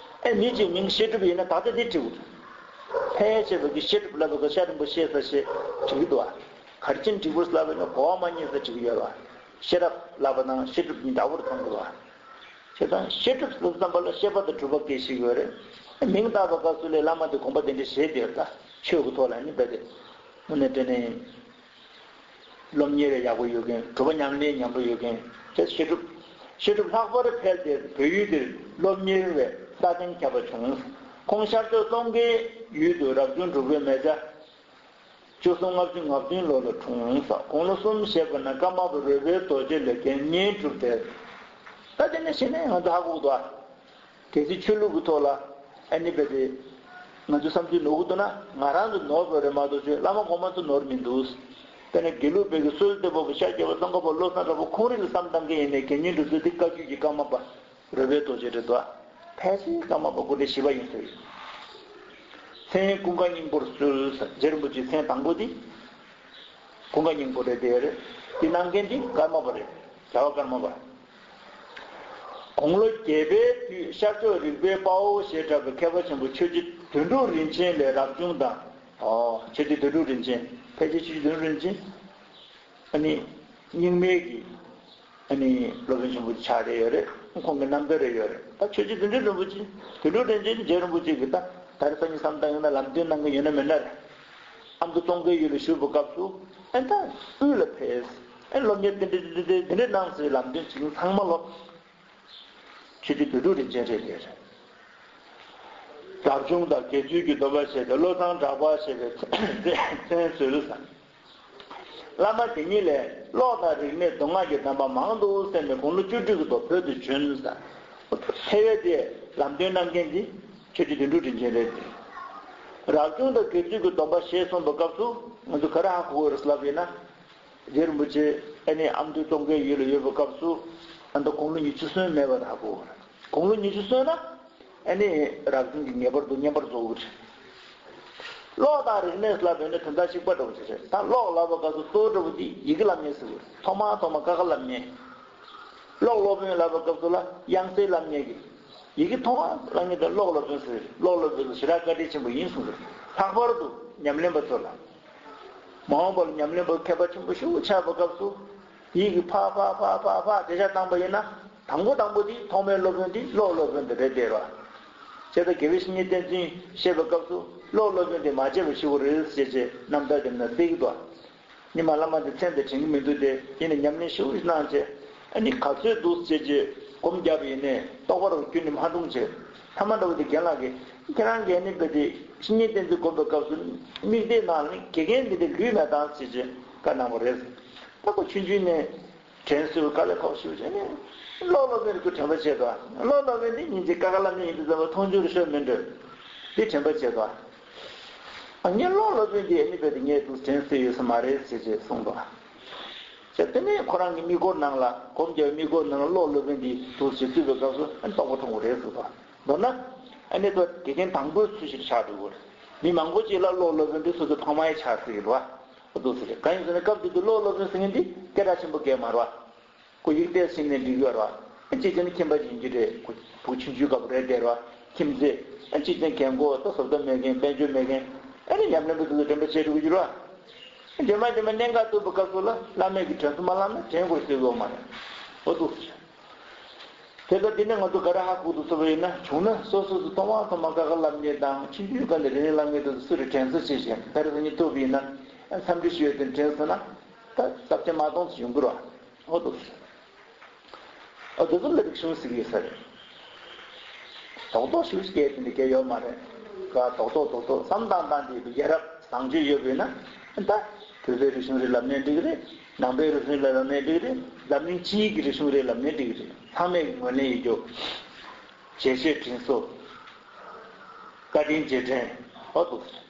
ཨེ་མི་གཅིག་མིང་བཤད་སྒྲུབ་ཡིན་ན་ད་ལྟ་འདི་བྲིས་དགོས་རེད། ཕལ་ཆེ་བ་གི་བཤད་སྒྲུབ་ལབ་པ་གི་ཤ་རིང་པོ་བཤད་ས་ཞེས་བྲིས་ཀྱི་འདུག་ཨ། ག་རེ་བྱས་ནས་བྲིས་དགོས་ལབ་པ་ཡིན་ན་གོ་བ་མ་རྙེད་ས་བྲིས་ཀྱི་ཡོད་རེད་བ། ཤེས་རབ་ལབ་པ་དང་བཤད་སྒྲུབ་གཉིས་འདྲ་བོར་མཐོང་གི་འདུག་ཨ། བྱས་ཙང་བཤད་སྒྲུབ་ཟེར་བསམ་པ་ལ་བཤད་པ་དང་སྒྲུབ་པ་སྐད་ཞིག་ཡོད་རེད། མིང་བཏགས་པ་སྐབས་སུ་ལས་བླ་མ་དེ་དགོངས་པ་དེ་འདྲ་བཞེས་བསྡད་ཡོད་ད། ཆོས་ཀྱི་ཐོག་ལ་ནི་རྦད་དེ། དངོས་གནས་དྲང་གནས། སློབ་གཉེར་ཡག་པོ་ཡོད་མཁན། སྒྲུབ་པ་ཉམས་ལེན་ཉམས་པོ་ཡོད་མཁན། དེ་བཤད་སྒྲུབ། བཤད་སྒྲུབ་ལྷག་པར་འཕེལ་ཏེ་བོད་ཡུལ་འདིར་སློབ་གཉེར་བའི་ས་སྟེང་ཁྱབ་པ་བྱུང་། ཁོང་ཤར་ཕྱོགས་ཙོང་ཁའི་ཡུལ་དུ་རབ་བྱུང་འབྲུག་པའི་མེ་བྱ། བཅུ་གསུམ་ལྔ་བཅུ་ང་བདུན་ལོ་ལ་འཁྲུངས་སོ། དགུང་ལོ་གསུམ་བཞེས་པ་ན་ཀརྨ་པ་རོལ་པའི་རྡོ་རྗེ་ལས་དགེ་བསྙེན་གྲུབ་སྟེ། ད་དེ་ནས་གཞི་ནས་ང་ཚོ་ཧ་གོ་གི་འདུག་ཨ། གལ་སྲིད་ཆོས་ལུགས་ཀྱི་ཐོག་ལ་ཨ་ནི་རྦད་དེ་ང་ཚོ་བསམ་ཚུལ་ནོར་གི་འདུག་ན་ང་རང་ཚོ་ནོར་བ་རེད་མ་གཏོགས་ཆོས་བླ་མ་གོང་མ་ཚོ་ནོར་མི་འདུག་དེ་ནས་དགེ་ལུགས་པའི་གི་སྲོལ་གཏོད་པ་པོ་ཤཱཀྱ་པ་ཙོང་ཁ་པ་བློ་བཟང་གྲགས་པ་ཁོང་རང་གི་བསམ་སྟངས་ཀྱི་ཡིན་ནའི་དགེ་བསྙེན་གྲུབ་སྟེ་དེ་བཀའ་བརྒྱུད་ཀྱི་ཀརྨ་པ་རོལ་པའི་རྡོ་རྗེ་རེད་འདུག་ཕལ་ཆེར་ཀརྨ་པ་སྐུ་ཕྲེང་བཞི་པ་ཡིན་ས་ཡོད། མཚན་ཀུན་དགའ་སྙིང་པོར་གསོལ། རྗེ་རིན་པོ་ཆེའི་མཚན་དང་པོ་འདི་ཀུན་དགའ་སྙིང་པོ་རེད། དེ་རེད། འདི་གནང་མཁན་འདི་ཀརྨ་པ་རེད། རྒྱལ་བ་ཀརྨ་པ། དགུང་ལོ་བརྒྱད་པའི་དུས་ཤར་ཕྱོགས་རིག་པའི་དཔའ་བོ་ཞེས་གྲགས་པའི་མཁས་པ་ཆེན་པོ་ཆོས་རྗེ་དོན་གྲུབ་རིན་ཆེན་ལས་རབ་བྱུང་དང་། ཨོ། ཆོས་རྗེ་དོན་གྲུབ་རིན་ཆེན། ཕལ་ཆེར་ཆོས་རྗེ་དོན་གྲུབ་རིན་ཆེན། ཨ་ནི་རྙིང་མའི་གི་ཨ་ནི་སློབ་དཔོན་ཆེན་པོ་ཆགས་བསྡད་ཡོད་རེད། ཁོང་གི་རྣམ་ཐར་རེ་ཡོད་རེད། ད་ཆོས་རྗེ་དོན་གྲུབ་རིན་པོ་ཆེ། དོན་གྲུབ་རིན་ཆེན་ནི་རྗེ་རིན་པོ་ཆེ་གི་ད་ད་རེས་སང་ཉིན་བསམ་བཏང་ཡོང་ན་ལམ་སྟོན་གནང་གི་ཡོད་ན་མེད་ན་རེད། ཨ་མདོ་ཙོང་ཁའི་ཡུལ་ལ་བཞུགས་པའི་སྐབས་སུ་ཨ་ད་དབུས་ལ་ཕེབས། ཨ་སློབ་གཉེར་དེ་འདྲ་དེ་འདྲ་དེ་འདྲ་གནང་ཟེར་ལམ་སྟོན་བྱེད་མཁན་ཚང་མ་ལོ། ཆོས་རྗེ་དོན་གྲུབ་རིན་ཆེན་རེད་དེ་རེད། རབ་བྱུང་དང་དགེ་ཚུལ་གྱི་སྡོམ་པ་བཞེས་ཏེ་བློ་བཟང་གྲགས་པ་ཞེས་པའི་མཚན་གསོལ་ཟེར། བླ་མ་དེ་ཉིད་ལས་ཀློག་དང་རིག་གནས་མདོ་སྔགས་ཀྱི་གདམས་པ་མང་དུ་གསན་ནས་དགུང་ལོ་བཅུ་དྲུག་གི་ཐོག་བོད་དུ་བྱོན་ཟེར། ཐེ་བའི་དེ་ལམ་སྟོན་གནང་མཁན་འདི་ཆོས་རྗེ་དོན་གྲུབ་རིན་ཆེན་རེད་དེ། རབ་བྱུང་དང་དགེ་ཚུལ་གྱི་སྡོམ་པ་བཞེས་གསུངས་པའི་སྐབས་སུ་ང་ཚོ་ག་རེ་ཧ་གོ་དགོས་རེད་ལབ་ཡིན་ན། རྗེ་རིན་པོ་ཆེ་ཨ་ནི་ཨ་མདོ་ཙོང་ཁའི་ཡུལ་ལ་ཡོད་པའི་སྐབས་སུ་ཨ་མདོ་དགུང་ལོ་ཉི་ཤུ་སོན་མེད་པ་ཧ་གོ། དགུང་ལོ་ཉི་ཤུ་སོན་ན་ཨ་ནི་རབ་བྱུང་གི་ངེས་པར་དུ་བསྙེན་པར་རྫོགས་ཀྱི་རེད། ཀློག་དང་རིག་གནས་ལབ་ཡོད་ན་དོན་དག་གཅིག་པ་འདྲ་བོ་ཅིག་རེད། ད་ཀློག་ལབ་པའི་སྐབས་སུ་གཙོ་བོ་འདྲ་བོ་དེ་ཡི་གེ་ལམ་ངེས་ཟེར་གྱི་རེད། ཐོག་མར་ཐོག་མར་ཀ་ཁ་ལམ་ངེས། ཀློག་སློབ་དཔོན་ལབ་པའི་སྐབས་སུ་ལ་དབྱངས་གསལ་ལམ་ངེས་ཀྱི། ཡི་གེ་མཐོང་བ་ལ་ངེས་དང་ཀློག་སློབ་དཔོན་ཟེར། ཀློག་སློབ་དཔོན་ཟེར་ཞེ་དྲག་བཀའ་དྲིན་ཆེན་པོ་ཡིན་གསུངས་ཏེ། ལྷག་པར་དུ་ཉམས་ལེན་པ་ཚོ་ལ། མ་འོངས་པར་ཉམས་ལེན་པ་མཁས་པ་ཆེན་པོ་ཞིག་ཆགས་པའི་སྐབས་སུ། ཡིད་ཀྱི་ཕ་ཕ་ཕ་ཕ་ཕ་དེ་ཆ་བཏང་པ་ཡིན་ན། དང་པོ་དང་པོ་དེ་ཐོག་མའི་སློབ་དཔོན་དེ་ཀློག་སློབ་དཔོན་དེ་རེད་དེ་ར། བྱས་ཙང་དགེ་བའི་བཤེས་གཉེན་བསྟེན་ཚུལ་བཤད་པའི་སྐབས་སུ་ཀློག་སློབ་དཔོན་དེ་མ་བརྗེད་པ་ཞིག་རེད་ཅེས་བྱས་རྣམ་ཐར་དེ་ན་གསལ་གྱི་འདུག། ཉི་མ་བླ་མ་འདི་མཚན་དེ་དྲན་གྱི་མི་འདུག་སྟེ། ཡིན་ནའི་ཉམས་ལེན་ཞིབ་གནང་བྱས། ཨ་ནི་ག་ཚོད་འདུག་ཅེས་བྱས་སྒོམ་བརྒྱབ་ཡིན་ནའི་རྟོགས་པ་རུ་ཁྱོན་ནས་མ་འཁྲུངས་བྱས། ཐ་མ་འདྲ་བོ་དེ་རྒན་ལགས་ཀྱིས་ཁྱེད་རང་གིས་ཨ་ནི་དཔེ་དེ་བཤེས་གཉེན་བསྟེན་ཚུལ་སྒོམ་པའི་སྐབས་སུ་མིག་ལྟའི་ནང་ནས་དགེ་རྒན་འདི་འདྲ་ལུས་མེད་དང་ཅེས་བྱས་བཀའ་གནང་བ་རེད། ད་ཁོ་ཆུང་ཆུང་ནས་དྲན་གསོས་དཀའ་ལས་ཁག་པོ་ཞིག་བྱས་ནས་ཀློག་སློབ་དཔོན་རེ་ཁོས་དྲན་པ་བྱས་དོ། ཀློག་སློབ་དཔོན་འདི་སྙིང་རྗེ་ཀ་ཁ་ལམ་ནས་ཡིན་དུས་ཙམ་པ་མཐོང་ཆུང་རེ་ཤོར་མིན་འགྲོ། འདི་དྲན་པ་བྱས་དོ། ཨ་ངས་ཀློག་སློབ་དཔོན་འདི་ཨ་ནི་དཔེ་དེ་ངས་འདུག་དྲན་གསོས་ཡོད་ས་མ་རེད་ཟེར་བྱས་གསུངས་དོ། བྱས་དེ་ནས་ཁོ་རང་གི་མིག་སྒོར་ནང་ལ་སྒོམ་རྒྱབ་མིག་སྒོར་ནང་ལ་ཀློག་སློབ་དཔོན་འདི་འདུག་ཅེས་བཙུད་པའི་སྐབས་སུ་ཨ་ནི་རྟོགས་པ་འཁྲུངས་པ་རེད་ཟེར་དོ། མདོར་ན་ཨ་ནི་དོ་དགེ་རྒན་དང་པོའི་ཚུལ་ཞིག་ཆགས་འགྲོ་གི་རེད། མི་མང་པོ་ཅིག་ལ་ཀློག་སློབ་དཔོན་འདི་སོ་སོའི་ཕ་མ་ཡི་ཆགས་སྲིད་ཀྱི་རེད་བ། འོ་འདུག་ཟེར། གང་ཡིན་ཟེར་ན་སྐབས་དེ་དུས་ཀློག་སློབ་དཔོན་ཟེར་མཁན་འདི་སྐད་གྲགས་ཆེན་པོ་གང་ཡང་མ་རེད་བ། ཁོ་ཡིག་གཏད་ཟིན་ནས་འབྲི་གི་ཡོད་རེད་བ། གཅིག་བྱས་ན་ཁྱིམ་པ་ཡིན་གྱི་རེད། ཁོ་བུ་ཆུང་ཆུང་སྐབས་རེད་བསྡད་རེད་བ། ཁྱིམ་མཚེས། གཅིག་བྱས་ན་རྒན་གོག་ད་བཟོ་ལྟ་མེད་མཁན་དཔལ་འབྱོར་མེད་མཁན། ཨ་ནི་ཉམས་ལེན་པ་དེ་ཚོ་དྲན་པ་བྱེད་འགྲོ་གི་ཡོད་རེད་བ། རྗེས་མ་རྗེས་མ་གནད་འགག་ཐུག་པའི་སྐབས་སུ་ལ་བླ་མས་ཀྱི་དྲན་གསོ་མ་བླངས་ན་དྲན་དགོས་ཟེར་གི་ཡོད་མ་རེད། འོ་འདུག་ཟེར། དེ་ལྟར་འདི་ནས་ང་ཚོ་ག་རེ་ཧ་གོ་འདུག་ཟེར་བ་ཡིན་ན། བྱུང་ན་སོ་སོ་སོ་ཐོག་མ་ཐོག་མ་ཀ་ཁ་ལབ་མཁན་དང་ཆུང་ཆུང་སྒང་ནས་རིག་གནས་བསླབ་མཁན་དེ་ཚོ་སུ་རེད་དྲན་གསོ་བྱེད་བཞིན། ད་རེས་སང་ཉིན་ཐུག་པ་ཡིན་ན་འཚམས་འདྲི་ཞུ་ཡས་དེ་དྲན་སོང་ན་ད་ས་བཅད་མ་གཏོང་ཚོ་ཡོང་གི་རེད་བ། འོ་འདུག་ཟེར། འོ་དེ་ཚོ་ལ་རིག་གཞུང་ཟེར་གྱི་ཡོད་ས་རེད། རྡོག་རྡོག་ཞིག་སྐད་དེ་འདྲ་སྐད་ཡོད་མ་རེད། ག་རྡོག་རྡོག་རྡོག་རྡོག་བསམ་བཏང་བཏང་དེ་ཡ་རབས་བཟང་སྤྱོད་ཡོད་པས་ན། ད་བོད་པའི་རིག་གཞུང་རེད་ལབ་ནའི་འགྲིག་གི་རེད། ནང་པའི་རིག་གཞུང་རེད་ལབ་ནའི་འགྲིག་གི་རེད། འཛམ་གླིང་སྤྱིའི་གི་རིག་གཞུང་རེད་ལབ་ནའི་འགྲིག་གི་རེད། ཚང་མས་ངོས་ལེན་ཡོད་རྒྱུ། རྒྱས་བཤད་དྲན་གསོ། བཀའ་དྲིན་རྗེས་དྲན། འོ་འདུག་ཟེར།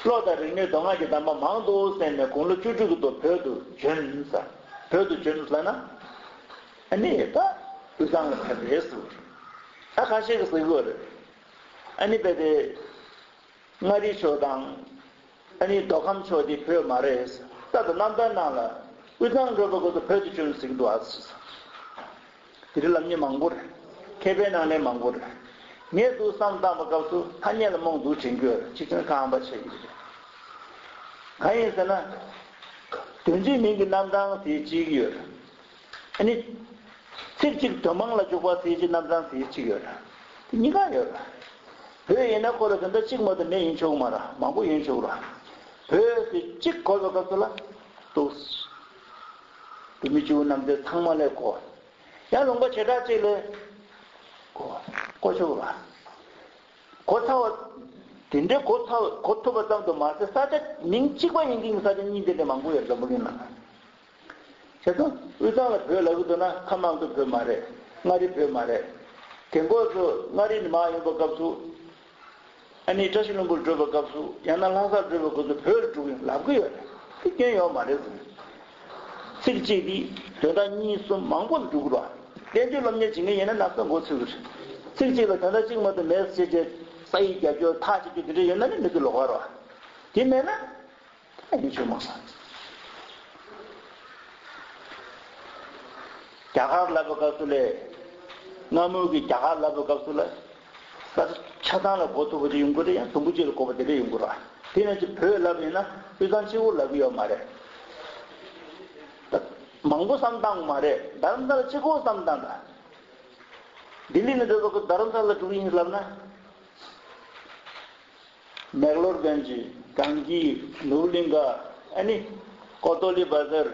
ཀློག་དང་རིག་གནས་མདོ་སྔགས་ཀྱི་གདམས་པ་མང་དུ་གསན་ནས་དགུང་ལོ་བཅུ་དྲུག་གི་ཐོག་བོད་དུ་བྱོན་ཟེར། བོད་དུ་བྱོན་ཟེར་ན། ཨ་ནི་ད་དབུས་གཙང་ལ་ཕེབས་རེད་ཟེར། ད་ཁ་ཤས་ཀྱིས་ཟེར་གྱི་ཡོད་རེད། ཨ་ནི་དཔེ་དེ། མངའ་རིས་ཕྱོགས་དང་། ཨ་ནི་མདོ་ཁམས་ཕྱོགས་དེ་བོད་མ་རེད། ད་ལྟ་རྣམ་ཐར་ནང་ལ་དབུས་གཙང་འགྲོ་བའི་སྐབས་སུ་བོད་དུ་བྱོན་ཟེར་གྱི་འདུག་ཨ། དེ་འདྲ་ལབ་མཁན་མང་པོ་རེད། མཁས་པའི་ནང་ནས་མང་པོ་རེད། ངས་འདུག་བསམ་བཏང་བའི་སྐབས་སུ་ཐ་སྙད་ལ་རྨོངས་འདུག་དྲན་གྱི་ཡོད་རེད། གཅིག་བྱས་ན་ཁ་ཨམ་པ་ཆགས་ཀྱི་རེད། གང་ཡིན་ཟེར་ན། དོན་གཅིག་མིང་གི་རྣམ་གྲངས་དེ་གཅིག་ཡོད་རེད། ཨ་ནི། ཚིག་གཅིག་དོན་མང་ལ་འཇུག་པ་ཟེར་གྱི་རྣམ་གྲངས་ཟེར་གཅིག་ཡོད་རེད། དེ་གཉིས་ཀ་ཡོད་རེད། བོད་ཡིན་ན་ཁོ་ལ་དོན་དག་གཅིག་མ་གཏོགས་མེད་ཡིན་ཆོག་གི་མ་རེད། མང་པོ་ཡིན་ཆོག་གི་རེད། བོད་ཟེར་གཅིག་གོ་བའི་སྐབས་སུ་ལ། འདུག། བོད་མི་སྤྱི་བོ་གནམ་བསྟན་ཚང་མ་ལ་གོ། ཡང་ལུང་པ་བྱེ་བྲག་ཅིག་ལ། གོ། གོ་ཆོག་གི་རེད། གོ་ཚར་བ། དེ་འདྲའི་གོ་ཚར་བ་གོ་ཐུབ་པ་ཙམ་དུ་མ་ཟད་ས་ཆ་མིང་གཅིག་པ་ཡིན་གྱི་ས་ཆ་གཉིས་དེ་འདྲ་མང་པོ་ཡོད་འཛམ་བུ་གླིང་ནང་། བྱས་ཙང་དབུས་གཙང་ལ་བོད་ལབ་ཀྱི་འདུག་ན་ཁམས་ཨ་མདོ་བོད་མ་རེད། མངའ་རིས་བོད་མ་རེད། རྒན་གོག་ཚོ་མངའ་རིས་ནས་མར་ཡོང་བའི་སྐབས་སུ། ཨ་ནི་བཀྲ་ཤིས་ལྷུན་པོར་འགྲོ་བའི་སྐབས་སུ་ཡང་ན་ལྷ་སར་འགྲོ་བའི་སྐབས་སུ་བོད་ལ་འགྲོ་གི་ཡིན་ལབ་ཀྱི་ཡོད་རེད། དེ་སྐྱོན་ཡོད་མ་རེད་ཟེར། ཚིག་གཅིག་འདིས་དོན་དག་གཉིས་གསུམ་མང་པོ་ལ་འགྲོ་གི་རེད། བསྟན་བཅོས་སློབ་གཉེར་བྱེད་མཁན་ཡིན་ན་ན་ཚ་མགོ་ཚོས་ཀྱི་རེད། ཚིག་གཅིག་ལ་དོན་དག་གཅིག་མ་གཏོགས་མེད་ཟེར་བྱས། ཏ་ཡིག་རྒྱབ་སྐྱོར་ཐག་གཅོད་རྒྱུ་དེ་འདྲ་ཡོད་ན་ནི་མི་ཚེ་ལོག་པ་རེད་བ། དེ་མེད་ན་ད་ཡིན་ཆོག་མ་སོང་། རྒྱ་གར་ལབ་པའི་སྐབས་སུ་ལས། སྔ་མོའི་གི་རྒྱ་གར་ལབ་པའི་སྐབས་སུ་ལ། ས་ཆ་ཚང་ལ་གོ་ཐུབ་པ་ཅིག་ཡོང་གི་རེད། ཡང་དུམ་བུ་གཅིག་ལ་གོ་བ་དེ་འདྲ་ཡོང་གི་རེད། དེ་ནས་ཅིག་བོད་ལབ་ཡིན་ན་དབུས་གཙང་གཅིག་པོ་ལབ་ཀྱི་ཡོད་མ་རེད། ད་མང་པོ་བསམ་བཏང་མ་རེད། རྡ་རམ་ས་ལ་གཅིག་པོ་བསམ་བཏང་ད། ལྡི་ལི་ནས་འགྲོ་བ་གི་རྡ་རམ་ས་ལ་འགྲོ་གི་ཡིན་ལབ་ན། མེག་ལོར་གན་ཇི། གང་གི། ནུབ་གླིང་ག། ཨ་ནི། ཀོ་ཏོ་ལི་བ་ཟར།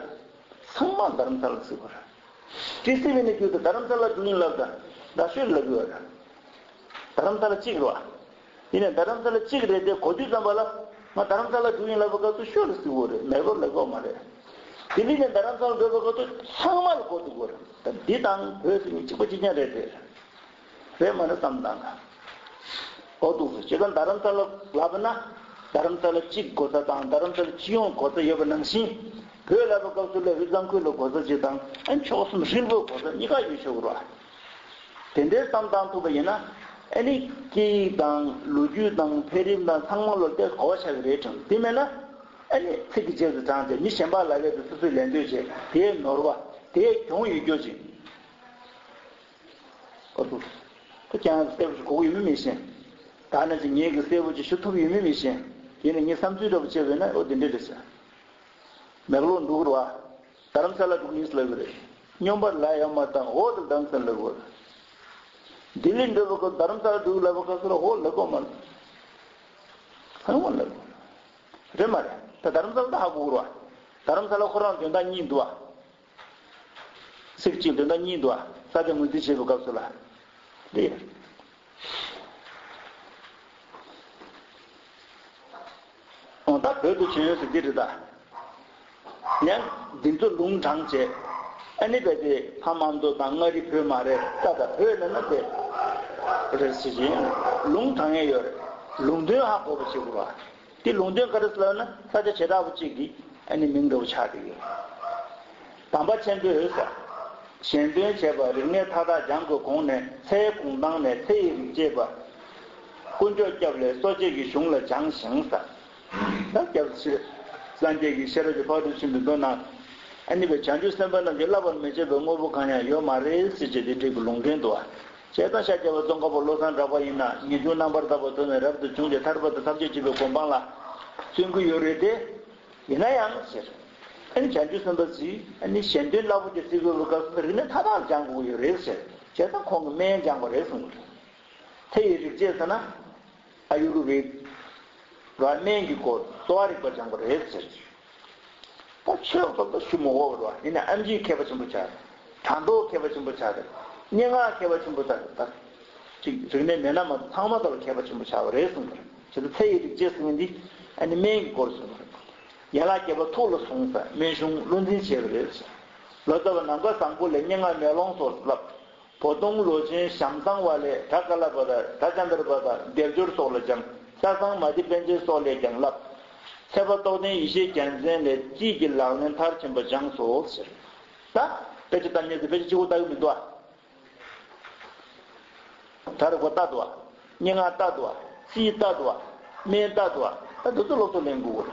ཚང་མ་རྡ་རམ་ས་ལ་ཟེར་བ་རེད། ཏི་སི་བི་ནས་བརྒྱུད་དུ་རྡ་རམ་ས་ལ་འགྲོ་ཡིན་ལབ་ད། རྡ་ཤོད་ལབ་ཡོད་རེད། རྡ་རམ་ས་ལ་གཅིག་རེད་བ། ཡིན་ནའི་རྡ་རམ་ས་ལ་གཅིག་རེད་དེ་གོ་དུས་ཙམ་པ་ལ་ང་རྡ་རམ་ས་ལ་འགྲོ་ཡིན་ལབ་པ་སྐབས་སུ་ཤོད་ལ་ཟེར་བ་རེད། མེག་ལོར་ལབ་ཡོད་མ་རེད། ལྡི་ལི་ནས་རྡ་རམ་ས་ལ་འགྲོ་བའི་སྐབས་སུ་ཚང་མ་ལ་གོ་ཐུབ་དགོས་རེད། ད་འདི་དང་བོད་ཟེར་མཁན་གཅིག་པ་གཅིག་རྐྱང་རེད་དེ། རེད་མ་རེད་བསམ་བཏང་། ཨོ་འདུག་སེ་བྱས་ཙང་རྡ་རམ་ས་ལ་ལབ་ན། རྡ་རམ་ས་ལ་གཅིག་གོ་ས་དང་རྡ་རམ་ས་ལ་སྤྱི་ཡོངས་གོ་ས་ཡོད་པ་ནང་བཞིན། བོད་ལབ་པའི་སྐབས་སུ་ལ་དབུས་གཙང་ཁུལ་ལ་གོ་ས་གཅིག་དང་ཨ་ནི་ཕྱོགས་གསུམ་ཧྲིལ་པོའི་གོ་ས་གཉིས་ཀ་ཡོད་ཆོག་གི་རེད། དེ་འདྲའི་བསམ་བཏང་ཐུབ་པ་ཡིན་ན། ཨ་ནི་སྐད་ཡིག་དང་ལོ་རྒྱུས་དང་འཕེལ་རིམ་དང་ཚང་མ་ལོ་ལྟས་གོ་བ་ཆགས་ཀྱི་རེད་དྲན། དེ་མེད་ན། ཨ་ནི་ཚིག་གི་རྗེས་སུ་འབྲངས་ཏེ་མི་གཞན་པ་ལ་ལས་དུ་སོ་སོས་ལད་ཟློས་བྱས་དེའི་ནོར་བ་དེའི་གྱོང་ཡོད་རྒྱུ་ཅིག་ཨོ་ཏུ། ཁོ་ཀྱང་གསལ་པོ་ཞིག་གོ་གི་ཡོད་མེད་མི་ཤེས། ད་ནང་བཞིན་ངེད་ཀྱིས་གསལ་པོ་ཅིག་ཞུ་ཐུབ་ཡོད་མེད་མི་ཤེས། ཡིན་ནའི་ངས་བསམ་ཚུལ་འདྲ་པོ་བྱས་པས་ན་ཨོ་དེ་འདྲ་རེད་ཟེར། མེག་ལོར་འགྲོ་གི་རེད་བ། རྡ་རམ་ས་ལ་འགྲོ་གི་ཡིན་ཟེར་ལབ་ཀྱི་རེད། སྨྱོན་པ་ལ་ཡང་མ་བཏང་འོ་དེ་རྡ་རམ་ས་ལ་ལབ་དགོས། ལྡི་ལི་འགྲོ་བའི་སྐབས་རྡ་རམ་ས་ལ་འགྲོ་གི་ལབ་པའི་སྐབས་སུ་ལ་འོ་ལབ་དགོས་མ་རེད། ཚང་མ་ལབ་དགོས། རེད་མ་རེད། ད་རྡ་རམ་ས་ལ་ད་ཧ་གོ་གི་རེད་བ། རྡ་རམ་ས་ལ་ཁོ་རང་དོན་དག་གཉིས་འདུག་བ། ཚིག་གཅིག་དོན་དག་གཉིས་འདུག་ཨ། ས་ཆ་ངོས་འཛིན་བྱེད་པའི་སྐབས་སུ་ལ། རེད། འོ་ད་བོད་དུ་བྱོན་ཡོད་ཟེར་འདི་རེད་ད། ཡང་འདི་ཚོ་ལུང་དྲངས་བྱས། ཨ་ནི་བས་དེ་ཕ་མ་མདོ་དང་མངའ་རིས་བོད་མ་རེད་ད། ད་བོད་ལ་ན་དེ་རེད་ཟེར་གྱིན་ལུང་དྲངས་ཡས་ཡོད་རེད། ལུང་དོན་ཧ་གོ་བ་བྱེད་དགོས་ར། དེ་ལུང་དོན་ག་རེ་ཟེར་ལབ་ན་ས་ཆ་བྱེ་བྲག་པོ་གཅིག་གི་ཨ་ནི་མིང་འདྲ་བོ་ཆགས་བསྡད་ཡོད། དམ་པ་ཆེན་པོས་ཟེར། གཞན་དོན་བྱེད་པ་རིག་གནས་མཐའ་དག་སྦྱང་དགོས་གོང་ནས་ཚེའི་གུང་ཐང་ནས་ཚེ་ཡི་རིག་བྱེད་པ། དཀོན་མཆོག་སྐྱབས་ལས་སོ་སྐྱེ་གི་གཞུང་ལ་སྦྱངས་ཤིང་ཟེར། ད་སྐྱབས་ཆེ། སངས་རྒྱས་ཀྱི་ཤེས་རབ་ཀྱི་ཕ་རོལ་ཏུ་ཕྱིན་པའི་མདོ་ནང་། ཨ་ནི་བའི་བྱང་ཆུབ་སེམས་དཔའ་རྣམས་ཀྱིས་བསླབ་པར་མི་བྱ་བའི་དངོས་པོ་གང་ཡང་ཡོད་མ་རེད་ཟེར་བྱས་དེ་འདྲའི་གི་ལུང་འདྲེན་འདུག་བ། བྱས་ཙང་ཤཱཀྱ་པ་ཙོང་ཁ་པ་བློ་བཟང་གྲགས་པ་ཡིན་ན་ངེས་འབྱུང་རྣམ་པར་དག་པ་ཐོབ་ནས་རབ་ཏུ་བྱུང་སྟེ་ཐར་པ་དང་ཐམས་ཅད་མཁྱེན་པའི་གོ་འཕང་ལ་བརྩོན་གྱི་ཡོད་རེད་དེ། ཡིན་ན་ཡང་ཟེར། ཨ་ནི་བྱང་ཆུབ་སེམས་དཔའ་ཚོས་ཨ་ནི་གཞན་དོན་རླབས་པོ་ཆེ་བརྩི་དགོས་པའི་སྐབས་སུ་རིག་གནས་མཐའ་དག་སྦྱང་དགོས་ཀྱི་ཡོད་རེད་ཟེར། བྱས་ཙང་ཁོང་གིས་སྨན་སྦྱངས་པ་རེད་གསུངས་པ་རེད། ཚེ་ཡི་རིག་བྱེད་ཟེར་ན། ཨ་ཡུར་བེད། ར་སྨན་གྱི་སྐོར་གསོ་བ་རིག་པ་སྦྱངས་པ་རེད་ཟེར། ད་ཆོས་ཐོག་ཏུ་ཞུ་མི་དགོས་པ་རེད་བ། ཡིན་ན་ཨེམ་ཆི་མཁས་པ་ཆེན་པོ་ཆགས། དྲང་ཐོག་མཁས་པ་ཆེན་པོ་ཆགས་རེད། སྙན་ངག་མཁས་པ་ཆེན་པོ་ཆགས་རེད་ད། ཅིག་རིག་གནས་མེད་ན་མ་ཚང་མ་དག་ལ་མཁས་པ་ཆེན་པོ་ཆགས་པ་རེད་གསུངས་པ་རེད། བྱས་ཙང་ཚེ་ཡི་རིག་བྱེད་ཟེར་མཁན་འདི་ཨ་ནི་སྨན་གྱི་སྐོར་གསུངས་པ་རེད། ཡན་ལག་བརྒྱད་པ་ཐུགས་ལ་ཟུངས་ས་སྨན་གཞུང་བློ་འཛིན་བྱས་པ་རེད། ལོ་ཙཱ་བ་ནམ་མཁའ་བཟང་པོ་ལས་སྙན་ངག་མེ་ལོང་སོགས་བསླབས། བོ་དོང་ལོ་ཆེན་ཞང་ཚང་བ་ལས་གྲྭ་ཀ་ལ་པ་དང་གྲྭ་ཙནྡྲ་པ་དང་སྡེབ་སྦྱོར་སོགས་ལ་སྦྱངས། ས་སངས་མ་ཏི་པཎ་ཆེན་སོགས་ལས་ཀྱང་བསླབས། ཚེ་དཔག་རྟོགས་ལྡན་ཡེ་ཤེས་རྒྱལ་མཚན་ལས་རྩིས་ཀྱི་ལག་ལེན་མཐར་ཕྱིན་པ་སྦྱངས་སོ་ཟེར། ད་དཔེ་ཆ་ལྟ་མཁན་ཚོས་དཔེ་ཆ་གཅིག་པོ་ལྟ་གི་མི་འདུག་ཨ། ད་རེ་གོ་ལྟ་འདུག་ཨ། སྙན་ངག་ལྟ་འདུག་ཨ། རྩིས་ལྟ་འདུག་ཨ། སྨན་ལྟ་འདུག་ཨ། ད་འདི་ཚོ་སློབ་གསོ་ལེན་དགོས་གོ།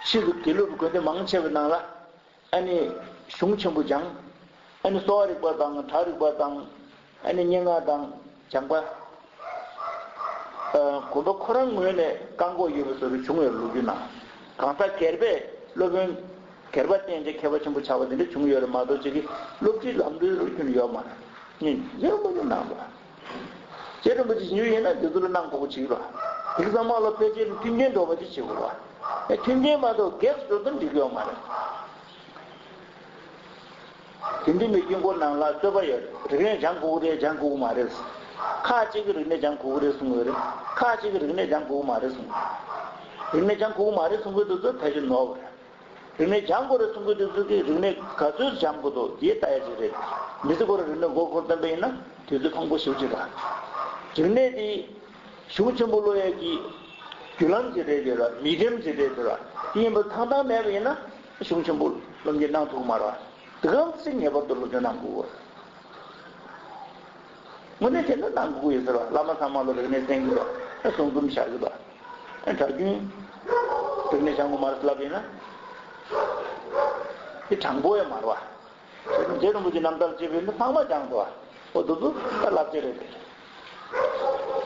ཕྱིས་སུ་དགེ་ལུགས་ཀྱི་དགོན་སྡེ་མང་ཆེ་བའི་ནང་ལ། ཨ་ནི་གཞུང་ཆེན་པོ་སྦྱངས། ཨ་ནི་གསོ་བ་རིག་པ་དང་གྲྭ་རིག་པ་དང་། ཨ་ནི་སྙན་ངག་དང་སྦྱངས་པ། ཨ་དགོན་པ་ཁོ་རང་ངོས་ནས་བཀག་འགོག་ཡོད་པ་བཟོ་འདྲ་བྱུང་ཡོད་རེད་ལོ་རྒྱུས་ནང་། གང་ལྟར་སྒེར་པས་སློབ་དཔོན་སྒེར་པ་བསྟེན་བྱས་མཁས་པ་ཆེན་པོ་ཆགས་པ་དེ་འདྲ་བྱུང་ཡོད་རེད་མ་གཏོགས་ཅིག་གིས་སློབ་ཁྲིད་ལམ་ལུགས་ཁྱོན་ཡོད་མ་རེད། ཉིན་ཡོད་མ་ཡོད་གནང་བ། རྗེ་རིན་པོ་ཆེ་ཞུ་ཡིན་ན་དེ་ཚོ་ལ་གནང་དགོས་པ་ཅིག་རེད། དེ་ཚང་མ་ལ་ཕལ་ཆེར་མཐུན་རྐྱེན་འགྲོ་བ་ཅིག་བྱེད་དགོས་རེད། མཐུན་རྐྱེན་མ་གཏོགས་གེགས་འགྲོ་དོན་འགྲིག་ཡོད་མ་རེད། དེ་འདི་མི་དཀྱིལ་འཁོར་ནང་ལ་རྩོད་པ་ཡོད། རིག་གནས་སྦྱང་དགོས་ཀྱི་རེད་སྦྱང་དགོས་ཀྱི་མ་རེད། ཁ་ཅིག་གིས་རིག་གནས་སྦྱང་དགོས་ཀྱི་རེད་གསུང་གི་ཡོད་རེད། ཁ་ཅིག་གིས་རིག་གནས་སྦྱང་དགོས་ཀྱི་མ་རེད་གསུང་། རིག་གནས་སྦྱང་དགོས་ཀྱི་མ་རེད་གསུང་གི་འདུག་ཚོ་ཕལ་ཆེར་ནོར་བ་རེད། རིག་གནས་སྦྱང་དགོས་རེད་གསུང་གི་འདུག་ཚོ་གིས་རིག་གནས་ག་ཚོད་སྦྱང་དགོས་འདུག་དེའི་ལྟ་ཡ་ཅིག་རེད། མི་ཚེ་ཁོ་རང་རིག་གནས་མགོ་འཁོར་བསྡད་པ་ཡིན་ན་དུས་ཚོད་ཕངས་པོ་ཞེ་པོ་ཅིག་རེད། རིག་གནས་དེ་གཞུང་ཆེན་པོ་སློབ་ཡས་ཀྱི་བརྒྱུད་ལམ་ཅིག་རེད་དེ་ར་མིག་རིམ་ཅིག་རེད་དེ་ར་དེ་ཡིན་པ་ཐང་ཐང་མེད་པ་ཡིན་ན་གཞུང་ཆེན་པོ་སློབ་གཉེར་གནང་ཐུབ་ཀྱི་མ་རེད། དེ་ག་ཚོད་ངེས་པར་དུ་སློབ་སྦྱོང་གནང་དགོས། དངོས་གནས་དེ་འདྲ་གནང་དགོས་ཀྱི་ཡོད་ཟེར་བ། བླ་མ་ཚང་མ་ལ་རིག་གནས་གསན་གྱི་འདུག་ཨ་གསུང་རྩོམ་བཞག་གི་འདུག་ཨ་གྲྭ་རྒྱུན་རིག་གནས་བྱ་དགོས་མ་རེད་ལབ་ཡིན་ན། དེ་དྲང་པོ་ཡང་མ་རེད་བ། རྗེ་རིན་པོ་ཆེ་རྣམ་ཐར་ཅེས་པའི་འདི་ཚང་མ་སྦྱངས་འདུག་བ། ཨོ་དེ་ཚོ་ད་བསླབ་བྱ་རེད་དེ།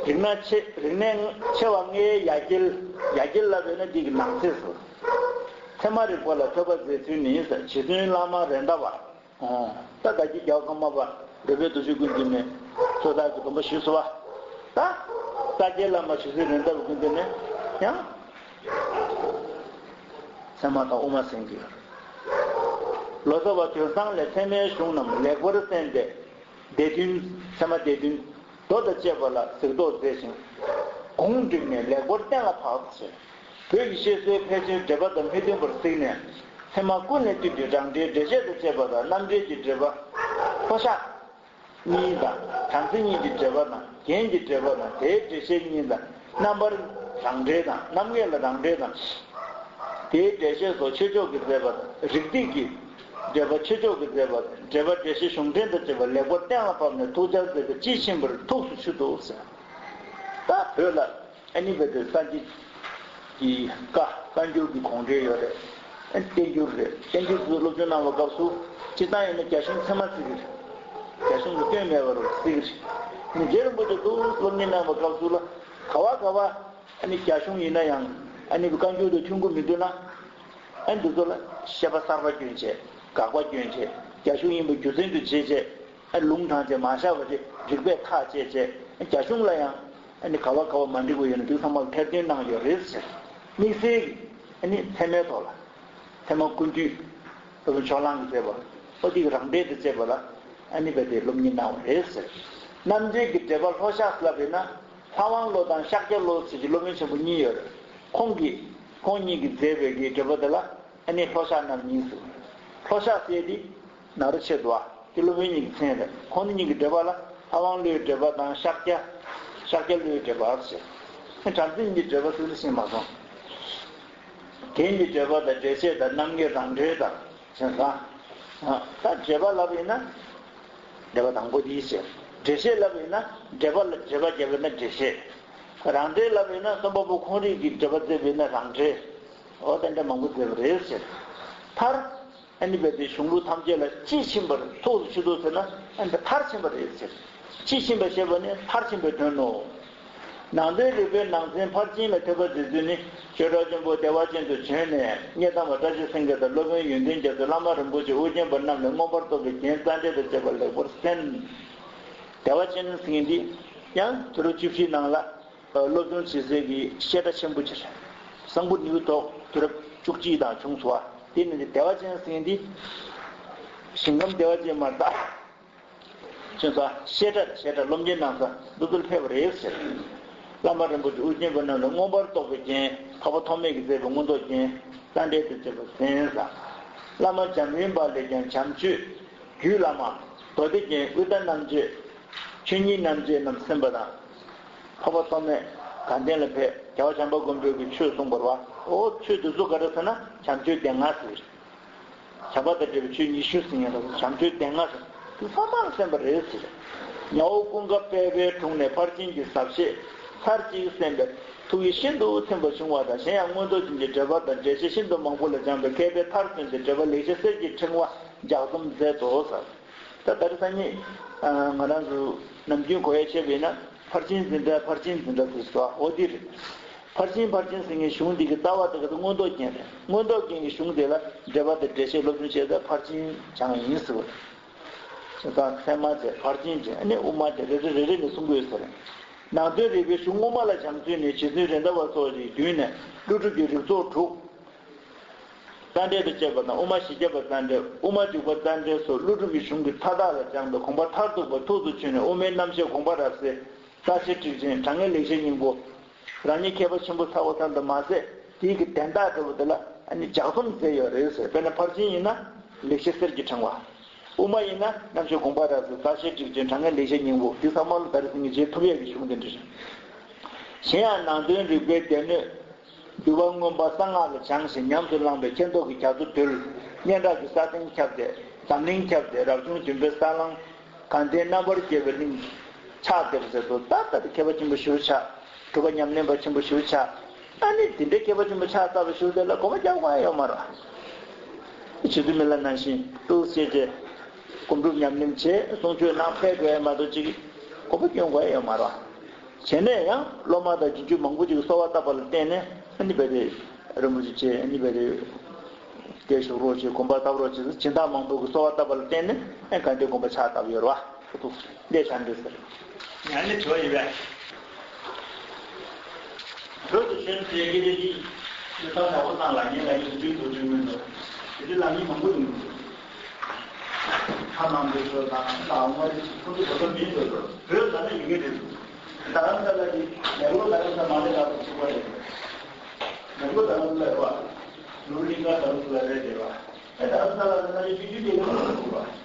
རིག་གནས་ཆེ་རིག་གནས་ཆེ་བ་ལྔའི་ཡ་གྱལ། ཡ་གྱལ་ལབ་ཡོད་ན་འདི་གི་ནང་གསེས་སུ། ཚད་མ་རིག་པ་ལ་ཐོས་པ་མཛད་ཚུལ་ནི། རྗེ་བཙུན་བླ་མ་རེད་མདའ་བ། ཨོ། ད་ད་གི་རྒྱལ་བ་ཀརྨ་པ་རོལ་པའི་རྡོ་རྗེ་ཀུན་འདུས་ནས་ཚོད་ལྟ་གི་སྡོམ་པ་ཞུས་སོ་བ། ད་ས་སྐྱའི་བླ་མ་རྗེ་བཙུན་རེད་མདའ་བ་ཀུན་འདུས་ནས་ཡང་། ཚད་མ་དང་དབུ་མ་ཟིན་གྱི་ཡོད་རེད། ལོ་ཙཱ་བ་དོན་བཟང་ལས་ཚད་མའི་གཞུང་རྣམས་ལེགས་པར་གསན་ཏེ། སྡེ་བདུན། ཚད་མ་སྡེ་བདུན། མདོ་དང་བཅས་པ་ལ་གཟིགས་རྟོག་མཛད་ཅིང་། དགོངས་བསྒྲིགས་ནས་ལེགས་པར་གཏན་ལ་ཕབ་ཟེར། བོད་ཀྱི་བཤད་སྲོལ་ཕལ་ཆེར་འགྲེལ་པ་དང་མི་མཐུན་པར་གཟིགས་ནས། ཚད་མ་ཀུན་ལས་བཏུས་ཏེ་རང་འགྲེལ་འགྲེལ་བཤད་དང་བཅས་པ་དང་རྣམ་འགྲེལ་གྱི་འགྲེལ་པ། ལྷོ་བཤགས་གཉིས་དང་། བྲམ་ཟེ་གཉིས་ཀྱི་འགྲེལ་པ་དང་། རྒྱན་གྱི་འགྲེལ་པ་དང་། དེའི་འགྲེལ་བཤད་གཉིས་དང་། རྣམ་པར་རང་འགྲེལ་དང་། རྣམ་ངེས་ལ་རང་འགྲེལ་དང་། དེའི་འགྲེལ་བཤད་སོགས་ཆོས་ཕྱོགས་ཀྱི་མཛད་པ་དང་། རིགས་གཏེར་གྱི་འགྲེལ་པ་ཆོས་ཕྱོགས་ཀྱི་མཛད་པ་དང་། འགྲེལ་པ་འགྲེལ་བཤད་གཞུང་འགྲེལ་དང་བཅས་པ་ལེགས་པར་གཏན་ལ་ཕབ་ནས་ཐུགས་བཅར་མཛད་པས་དཔྱིས་ཕྱིན་པར་ཐུགས་སུ་ཆུད་དོ་ཟེར། ད་བོད་ལ། ཨ་ནི་བོད་དུ་སངས་རྒྱས་ཀྱི་བཀའ་བཀའ་འགྱུར་གྱི་དགོངས་འགྲེལ་ཡོད་རེད། ཨ་བསྟན་འགྱུར་རེད། བསྟན་འགྱུར་ཚོ་སློབ་སྦྱོང་གནང་བ་སྐབས་སུ་སྤྱིར་བཏང་ཡིན་ན་རྒྱ་གཞུང་ཚད་མ་བརྩི་གི་རེད། རྒྱ་གཞུང་གི་སྐྱོན་མེད་པ་རུ་བརྩི་གི་རེད། ནི་རྗེ་རིན་པོ་ཆེ་ཚོ་སློབ་གཉེར་གནང་བ་སྐབས་སུ་ལ་ག་བ་ག་བ་ཨ་ནི་རྒྱ་གཞུང་ཡིན་ན་ཡང་ཨ་ནི་བཀའ་འགྱུར་དང་མཐུན་གྱི་མི་འདུག་ན། ཨ་ནི་འདི་ཚོ་ལ་བཤད་པ་གསར་པ་སྐྱོན་བྱས། དགག་པ་སྐྱོན་བྱས། རྒྱ་གཞུང་ཡིན་པ་རྒྱུ་མཚན་དུ་བྱས་བྱས། ཨ་ལུང་དྲངས་བྱས་མ་བཞག་པ་དེ་རིགས་པས་ཐག་བཅད་བྱས། རྒྱ་གཞུང་ལ་ཡང་ཨ་ནི་ག་བ་ག་བ་མ་འགྲིག་པ་ཡོད་ན་དེ་ཚང་མ་ལ་ཐེར་འདོན་གནང་ཡོད་རེད་ཟེར། དམིགས་བསལ་གྱི་ཨ་ནི་ཚད་མའི་ཐོག་ལ་ཚད་མ་ཀུན་བཏུས་སློབ་དཔོན་ཕྱོགས་གླང་གིས་མཛད་པ་ཨོ་དེ་གི་རང་འགྲེལ་དུ་བྱས་པ་ལ་ཨ་ནི་རྦད་དེ་སློབ་གཉེར་གནང་བ་རེད་ཟེར། རྣམ་འགྲེལ་གྱི་འགྲེལ་པ་ལྷོ་བཤགས་ལབ་པས་ན་ལྷ་དབང་བློ་དང་ཤཱཀྱ་བློ་ཟེར་གྱི་སློབ་དཔོན་ཆེན་པོ་གཉིས་ཡོད་རེད། ཁོང་གིས་ཁོང་གཉིས་ཀྱིས་མཛད་པའི་གི་འགྲེལ་པ་དེ་ལ། ཨ་ནི་ལྷོ་བཤགས་རྣམ་གཉིས་སུ། ལྷོ་བཤགས་ཟེར་དེ་ནཱ་རོ་ཆེ་དུ་བ་དེ་སློབ་དཔོན་གཉིས་ཀྱི་མཚན་རེད། ཁོང་གཉིས་ཀྱི་འགྲེལ་པ་ལ་ལྷ་དབང་བློའི་འགྲེལ་པ་དང་ཤཱཀྱ། ཤཱཀྱ་བློའི་འགྲེལ་པ་ཟེར། ཨ་བྲམ་ཟེ་གཉིས་ཀྱི་འགྲེལ་པ་སུ་ལ་ཤེས་མ་སོང་། རྒྱན་གྱི་འགྲེལ་པ་དང་འགྲེལ་བཤད་དང་རྣམ་ངེས་རང་འགྲེལ་དང་ཟེར་ས། ད་འགྲེལ་པ་ལབ་ཡིན་ན། འགྲེལ་པ་དང་པོ་དེའི་ཟེར། འགྲེལ་བཤད་ལབ་ཡིན་ན་འགྲེལ་པ་ལ་འགྲེལ་པ་བརྒྱབ་ཡིན་ན་འགྲེལ་བཤད། རང་འགྲེལ་ལབ་ཡིན་ན་རྩོམ་པ་པོ་ཁོང་རང་གིས་འགྲེལ་པ་མཛད་པ་ཡིན་ན་རང་འགྲེལ། འོ་དེ་འདྲ་མང་པོ་མཛད་པ་རེད་ཟེར། མཐར། ཨ་ནི་རྦད་དེ་གཞུང་ལུགས་ཐམས་ཅད་ལ་དཔྱིས་ཕྱིན་པར་ཐུགས་སུ་ཆུད་དོ་ཟེར་ན་ཨ་ནི་མཐར་ཕྱིན་པ་རེད་ཟེར། དཔྱིས་ཕྱིན་པ་ཞེས་པ་ནི་མཐར་ཕྱིན་པའི་དོན་ནོ། ནང་དོན་རིག་པའི་ནང་ཚན་ཕར་ཕྱིན་ལ་ཐོས་པ་མཛད་ཚུལ་ནི། ཆོས་གྲགས་ཆེན་པོ་བདེ་བ་ཅན་དུ་བྱོན་ནས་སྙེ་ཐང་པ་བཀྲ་ཤིས་སེང་གེ་དང་སློབ་དཔོན་ཡོན་ཏན་རྒྱ་མཚོས་བླ་མ་རིན་པོ་ཆེ་ཨོ་རྒྱན་པ་རྣམས་ལས་མངོན་པར་རྟོགས་པའི་རྒྱན་རྩ་འགྲེལ་དང་བཅས་པ་ལེགས་པར་གསན། བདེ་བ་ཅན་ཟེར་མཁན་འདི་ཡང་དུས་རབས་བཅུ་བཞིའི་ནང་ལ། སློབ་སྦྱོང་བྱེད་སའི་གི་བཤད་གྲྭ་ཆེན་པོ་ཅིག་རེད། གསང་ཕུ་ནེའུ་ཐོག་དུས་རབས་བཅུ་གཅིག་དང་བྱུང་སོང་བ། དེ་ནི་བདེ་བ་ཅན་ཟེར་མཁན་འདི་ཞིང་ཁམས་བདེ་བ་ཅན་མ་གཏོགས། ཁྱོད་ཚོ་བཤད་གྲྭ་བཤད་གྲྭ་སློབ་གཉེར་གནང་ས་འདི་ཚོར་ཕེབས་པ་རེད་ཟེར། བླ་མ་རིན་པོ་ཆེ་ཨོ་རྒྱན་པ་རྣམས་ལ་མངོན་པར་རྟོགས་པའི་རྒྱན་འཕགས་པ་ཐོགས་མེད་ཀྱིས་མཛད་པའི་མངོན་རྟོགས་རྒྱན་རྩ་འགྲེལ་དུ་བྱས་པ་གསན་ས། བླ་མ་འཇམ་དབྱངས་པ་ལས་ཀྱང་བྱམས་ཆོས་རྒྱུད་བླ་མ་མདོ་སྡེ་རྒྱན་ཨུཏྤལ་རྣམ་འབྱེད། ཆོས་ཉིད་རྣམ་འབྱེད་རྣམས་གསན་པ་དང་། འཕགས་པ་ཐོགས་མེད་དགའ་ལྡན་ལ་ཕེབས་རྒྱལ་བ་བྱམས་པ་མགོན་པོས་ཀྱི་ཆོས་གསུངས་པ་རེད་བ། ཨོ་ཆོས་འདི་ཚོ་ག་རེ་ཟེར་ན་བྱམས་ཆོས་སྡེ་ལྔ་ཟེར། བྱམས་པ་དང་འབྲེལ་བའི་ཆོས་ཉི་ཤུ་ཟེར་མཁན་ལ་བྱམས་ཆོས་སྡེ་ལྔ་ཟེར། དེ་ཚང་མ་ལ་གསན་པ་རེད་ཟེར། ཉ་འོག་ཀུན་དགའ་དཔལ་བེའི་དྲུང་ནས་ཕར་ཕྱིན་གྱི་ཟབ་ཤེས་ཚར་གཅིག་གསན་པས་ཐུགས་ཡིད་ཤིན་ཏུ་ཚིམ་པ་བྱུང་བ་དང་གཞན་ཡང་མངོན་རྟོགས་རྒྱན་གྱི་འགྲེལ་པ་དང་འགྲེལ་བཤད་ཤིན་ཏུ་མང་པོ་ལ་སྦྱངས་པས་མཁས་པའི་མཐར་སོན་ཏེ་འགྲེལ་པ་ལེགས་བཤད་གསེར་གྱི་ཕྲེང་བ་ལྗགས་རྩོམ་མཛད་དོ་ཟེར། ད་ད་རེས་སང་ཉིན་ང་རང་ཚོ་ནམ་རྒྱུན་གོ་ཡ་བྱས་པ་ཡིན་ན་ཕར་ཕྱིན་འཛིན་གྲྭ་ཕར་ཕྱིན་འཛིན་གྲྭ་ཟེར་སོ་འོ་འདི་རེད། ཕར་ཕྱིན་ཕར་ཕྱིན་ཟེར་མཁན་གཞུང་འདི་གི་ལྟ་བ་དེ་ག་ཚོད་མངོན་རྟོགས་རྒྱན་རེད། མངོན་རྟོགས་རྒྱན་གྱི་གཞུང་དེ་ལ་འགྲེལ་པ་དང་འགྲེལ་བཤད་སློབ་སྦྱོང་བྱས་ཏེ་ཕར་ཕྱིན་སྦྱངས་ཡིན་ཟེར་བ་རེད། ད་ཚད་མ་བྱས་ཕར་ཕྱིན་བྱས་ཨ་ནི་དབུ་མ་བྱས་རེ་རེ་རེ་རེ་ནས་གསུང་གི་ཡོད་ས་རེད། ནང་དོན་རིག་པའི་གཞུང་སྔོན་མ་ལ་སྦྱངས་ཚུལ་ནི་རྗེ་བཙུན་རེད་མདའ་བ་སོགས་ཀྱི་མདུན་ནས་ཀླུ་སྒྲུབ་ཀྱི་རིགས་ཚོགས་དྲུག་རྩ་འགྲེལ་དང་བཅས་པ་དང་དབུ་མ་བཞི་བརྒྱ་པ་རྩ་འགྲེལ་དབུ་མ་འཇུག་པ་རྩ་འགྲེལ་སོགས་ཀླུ་སྒྲུབ་ཀྱི་གཞུང་གི་མཐའ་དག་ལ་སྦྱངས་པའི་དགོངས་པ་མཐར་ཐུག་པ་ཐུགས་སུ་ཆུད་ནས་དབུ་མའི་རྣམ་བཤད་དགོངས་པ་རབ་གསལ། རྩ་ཤེ་ཊཱིཀ་ཆེན་དྲང་ངེས་ལེགས་བཤད་སྙིང་པོ། རང་ཉིད་མཁས་པ་ཆེན་པོ་ཚར་བ་ཙམ་དུ་མ་ཟད་དེའི་གི་དན་རྟགས་འདྲ་བོ་དེ་ལ་ཨ་ནི་ལྗགས་རྩོམ་མཛད་ཡོད་རེད་ཟེར། དཔེར་ན་ཕར་ཕྱིན་ཡིན་ན་ལེགས་བཤད་གསེར་གྱི་ཕྲེང་བ། དབུ་མ་ཡིན་ན་རྣམ་བཤད་དགོངས་པ་རབ་གསལ། རྩ་ཤེ་ཊཱིཀ་ཆེན་དྲང་ངེས་ལེགས་བཤད་སྙིང་པོ། དེ་ཚང་མ་ལ་ད་རེས་སང་ཉིན་རྗེས་ཐུབ་ཡས་ཀྱི་གཞུང་དེ་འདྲ་རེད། གཞན་ཡང་ནང་དོན་རིག་པའི་སྡེ་སྣོད། འདུལ་བ་མངོན་པ་གསང་སྔགས་ལ་སྦྱངས་ཤིང་ཉམས་སུ་བླངས་པས་མཁྱེན་རྟོགས་ཀྱི་རྒྱ་མཚོ་བརྡོལ། སྙན་གྲགས་ཀྱི་ས་སྟེང་ཁྱབ་སྟེ་འཛམ་གླིང་ཁྱབ་སྟེ་རབ་བྱུང་བདུན་པའི་ས་བསླང་། དགའ་ལྡན་རྣམ་པར་རྒྱལ་བའི་གླིང་། ཕྱག་འདེབས་ཟེར་དུས་ད་ལྟ་དེ་མཁས་པ་ཆེན་པོ་ཞུ་ཆ། གྲུབ་པ་ཉམས་ལེན་པ་ཆེན་པོ་ཞུ་ཆ། ཨ་ནི་དེ་འདྲའི་མཁས་པ་ཆེན་པོ་ཕྱག་བཏབ་པ་ཞུ་དེ་ལ་གོམ་པ་རྒྱག་དགོས་ཡ་ཡོད་མ་རེད། བྱེད་དུ་མི་ལ་ནང་བཞིན་ཏུ་བཤད་རྗེས་སྒོམ་སྒྲུབ་ཉམས་ལེན་བྱས་གསུང་ཆོས་གནང་ཕེབས་དགོས་ཡ་མ་གཏོགས་ཅིག་གོམ་པ་སྐྱོན་དགོས་ཡ་ཡོད་མ་རེད། བྱས་ནས་ཡང་སློབ་མ་དང་རྗེས་འཇུག་མང་པོ་ཅིག་གསོལ་བ་བཏབ་པ་ལ་བརྟེན་ནས་ཨ་ནི་བེ་རེ་རིན་པོ་ཆེ་བྱས་ཨ་ནི་བེ་རེ་སྐད་ཤོག་རོགས་བྱས་དགོངས་པ་བཏབ་རོགས་བྱས་སྦྱིན་བདག་མང་པོ་གི་གསོལ་བ་བཏབ་པ་ལ་བརྟེན་ནས་ཨེ་ག་འདྲའི་དགོངས་པ་ཕྱག་བཏབ་ཡོད་རེད་བ། ཁོ་ཚོ་འདས་ཆགས་འདུག་ཟེར། ཡང་ནི་བྲོ་ཡིན་པས། བོད་དུ་ཆོས་འབྲེལ་གྱི་རེ་གི་ཡོད་ཐབས་ཡག་པོ་བཏང་ལ་ངས་ལ་ཡི་དུས་དུ་དུས་མིན་འདུག་དེ་དུས་ལ་མི་མང་པོ་ཡོང་གི་འདུག་ཁ་ནང་དུ་ཚོ་དང་ལ་འོང་བ་རེ་ཁོ་ཚོ་བོད་པ་མིན་འདུག་བོད་ལ་ནི་ཡོད་ཀྱི་རེད། རྡ་རམ་ས་ལ་གི་ལས་སྒོ་རྡ་རམ་ས་མ་ལེ་ལ་གི་ཚུགས་པ་རེད། ལས་སྒོ་རྡ་རམ་ས་ལ་རེད་བ། ནོར་གླིང་ག་རྡ་རམ་ས་ལ་རེད་རེད་བ། ཨེ་རྡ་རམ་ས་ལ་ནི་ཆུ་ཆུ་དེ་ཡོང་གི་འདུག་བ།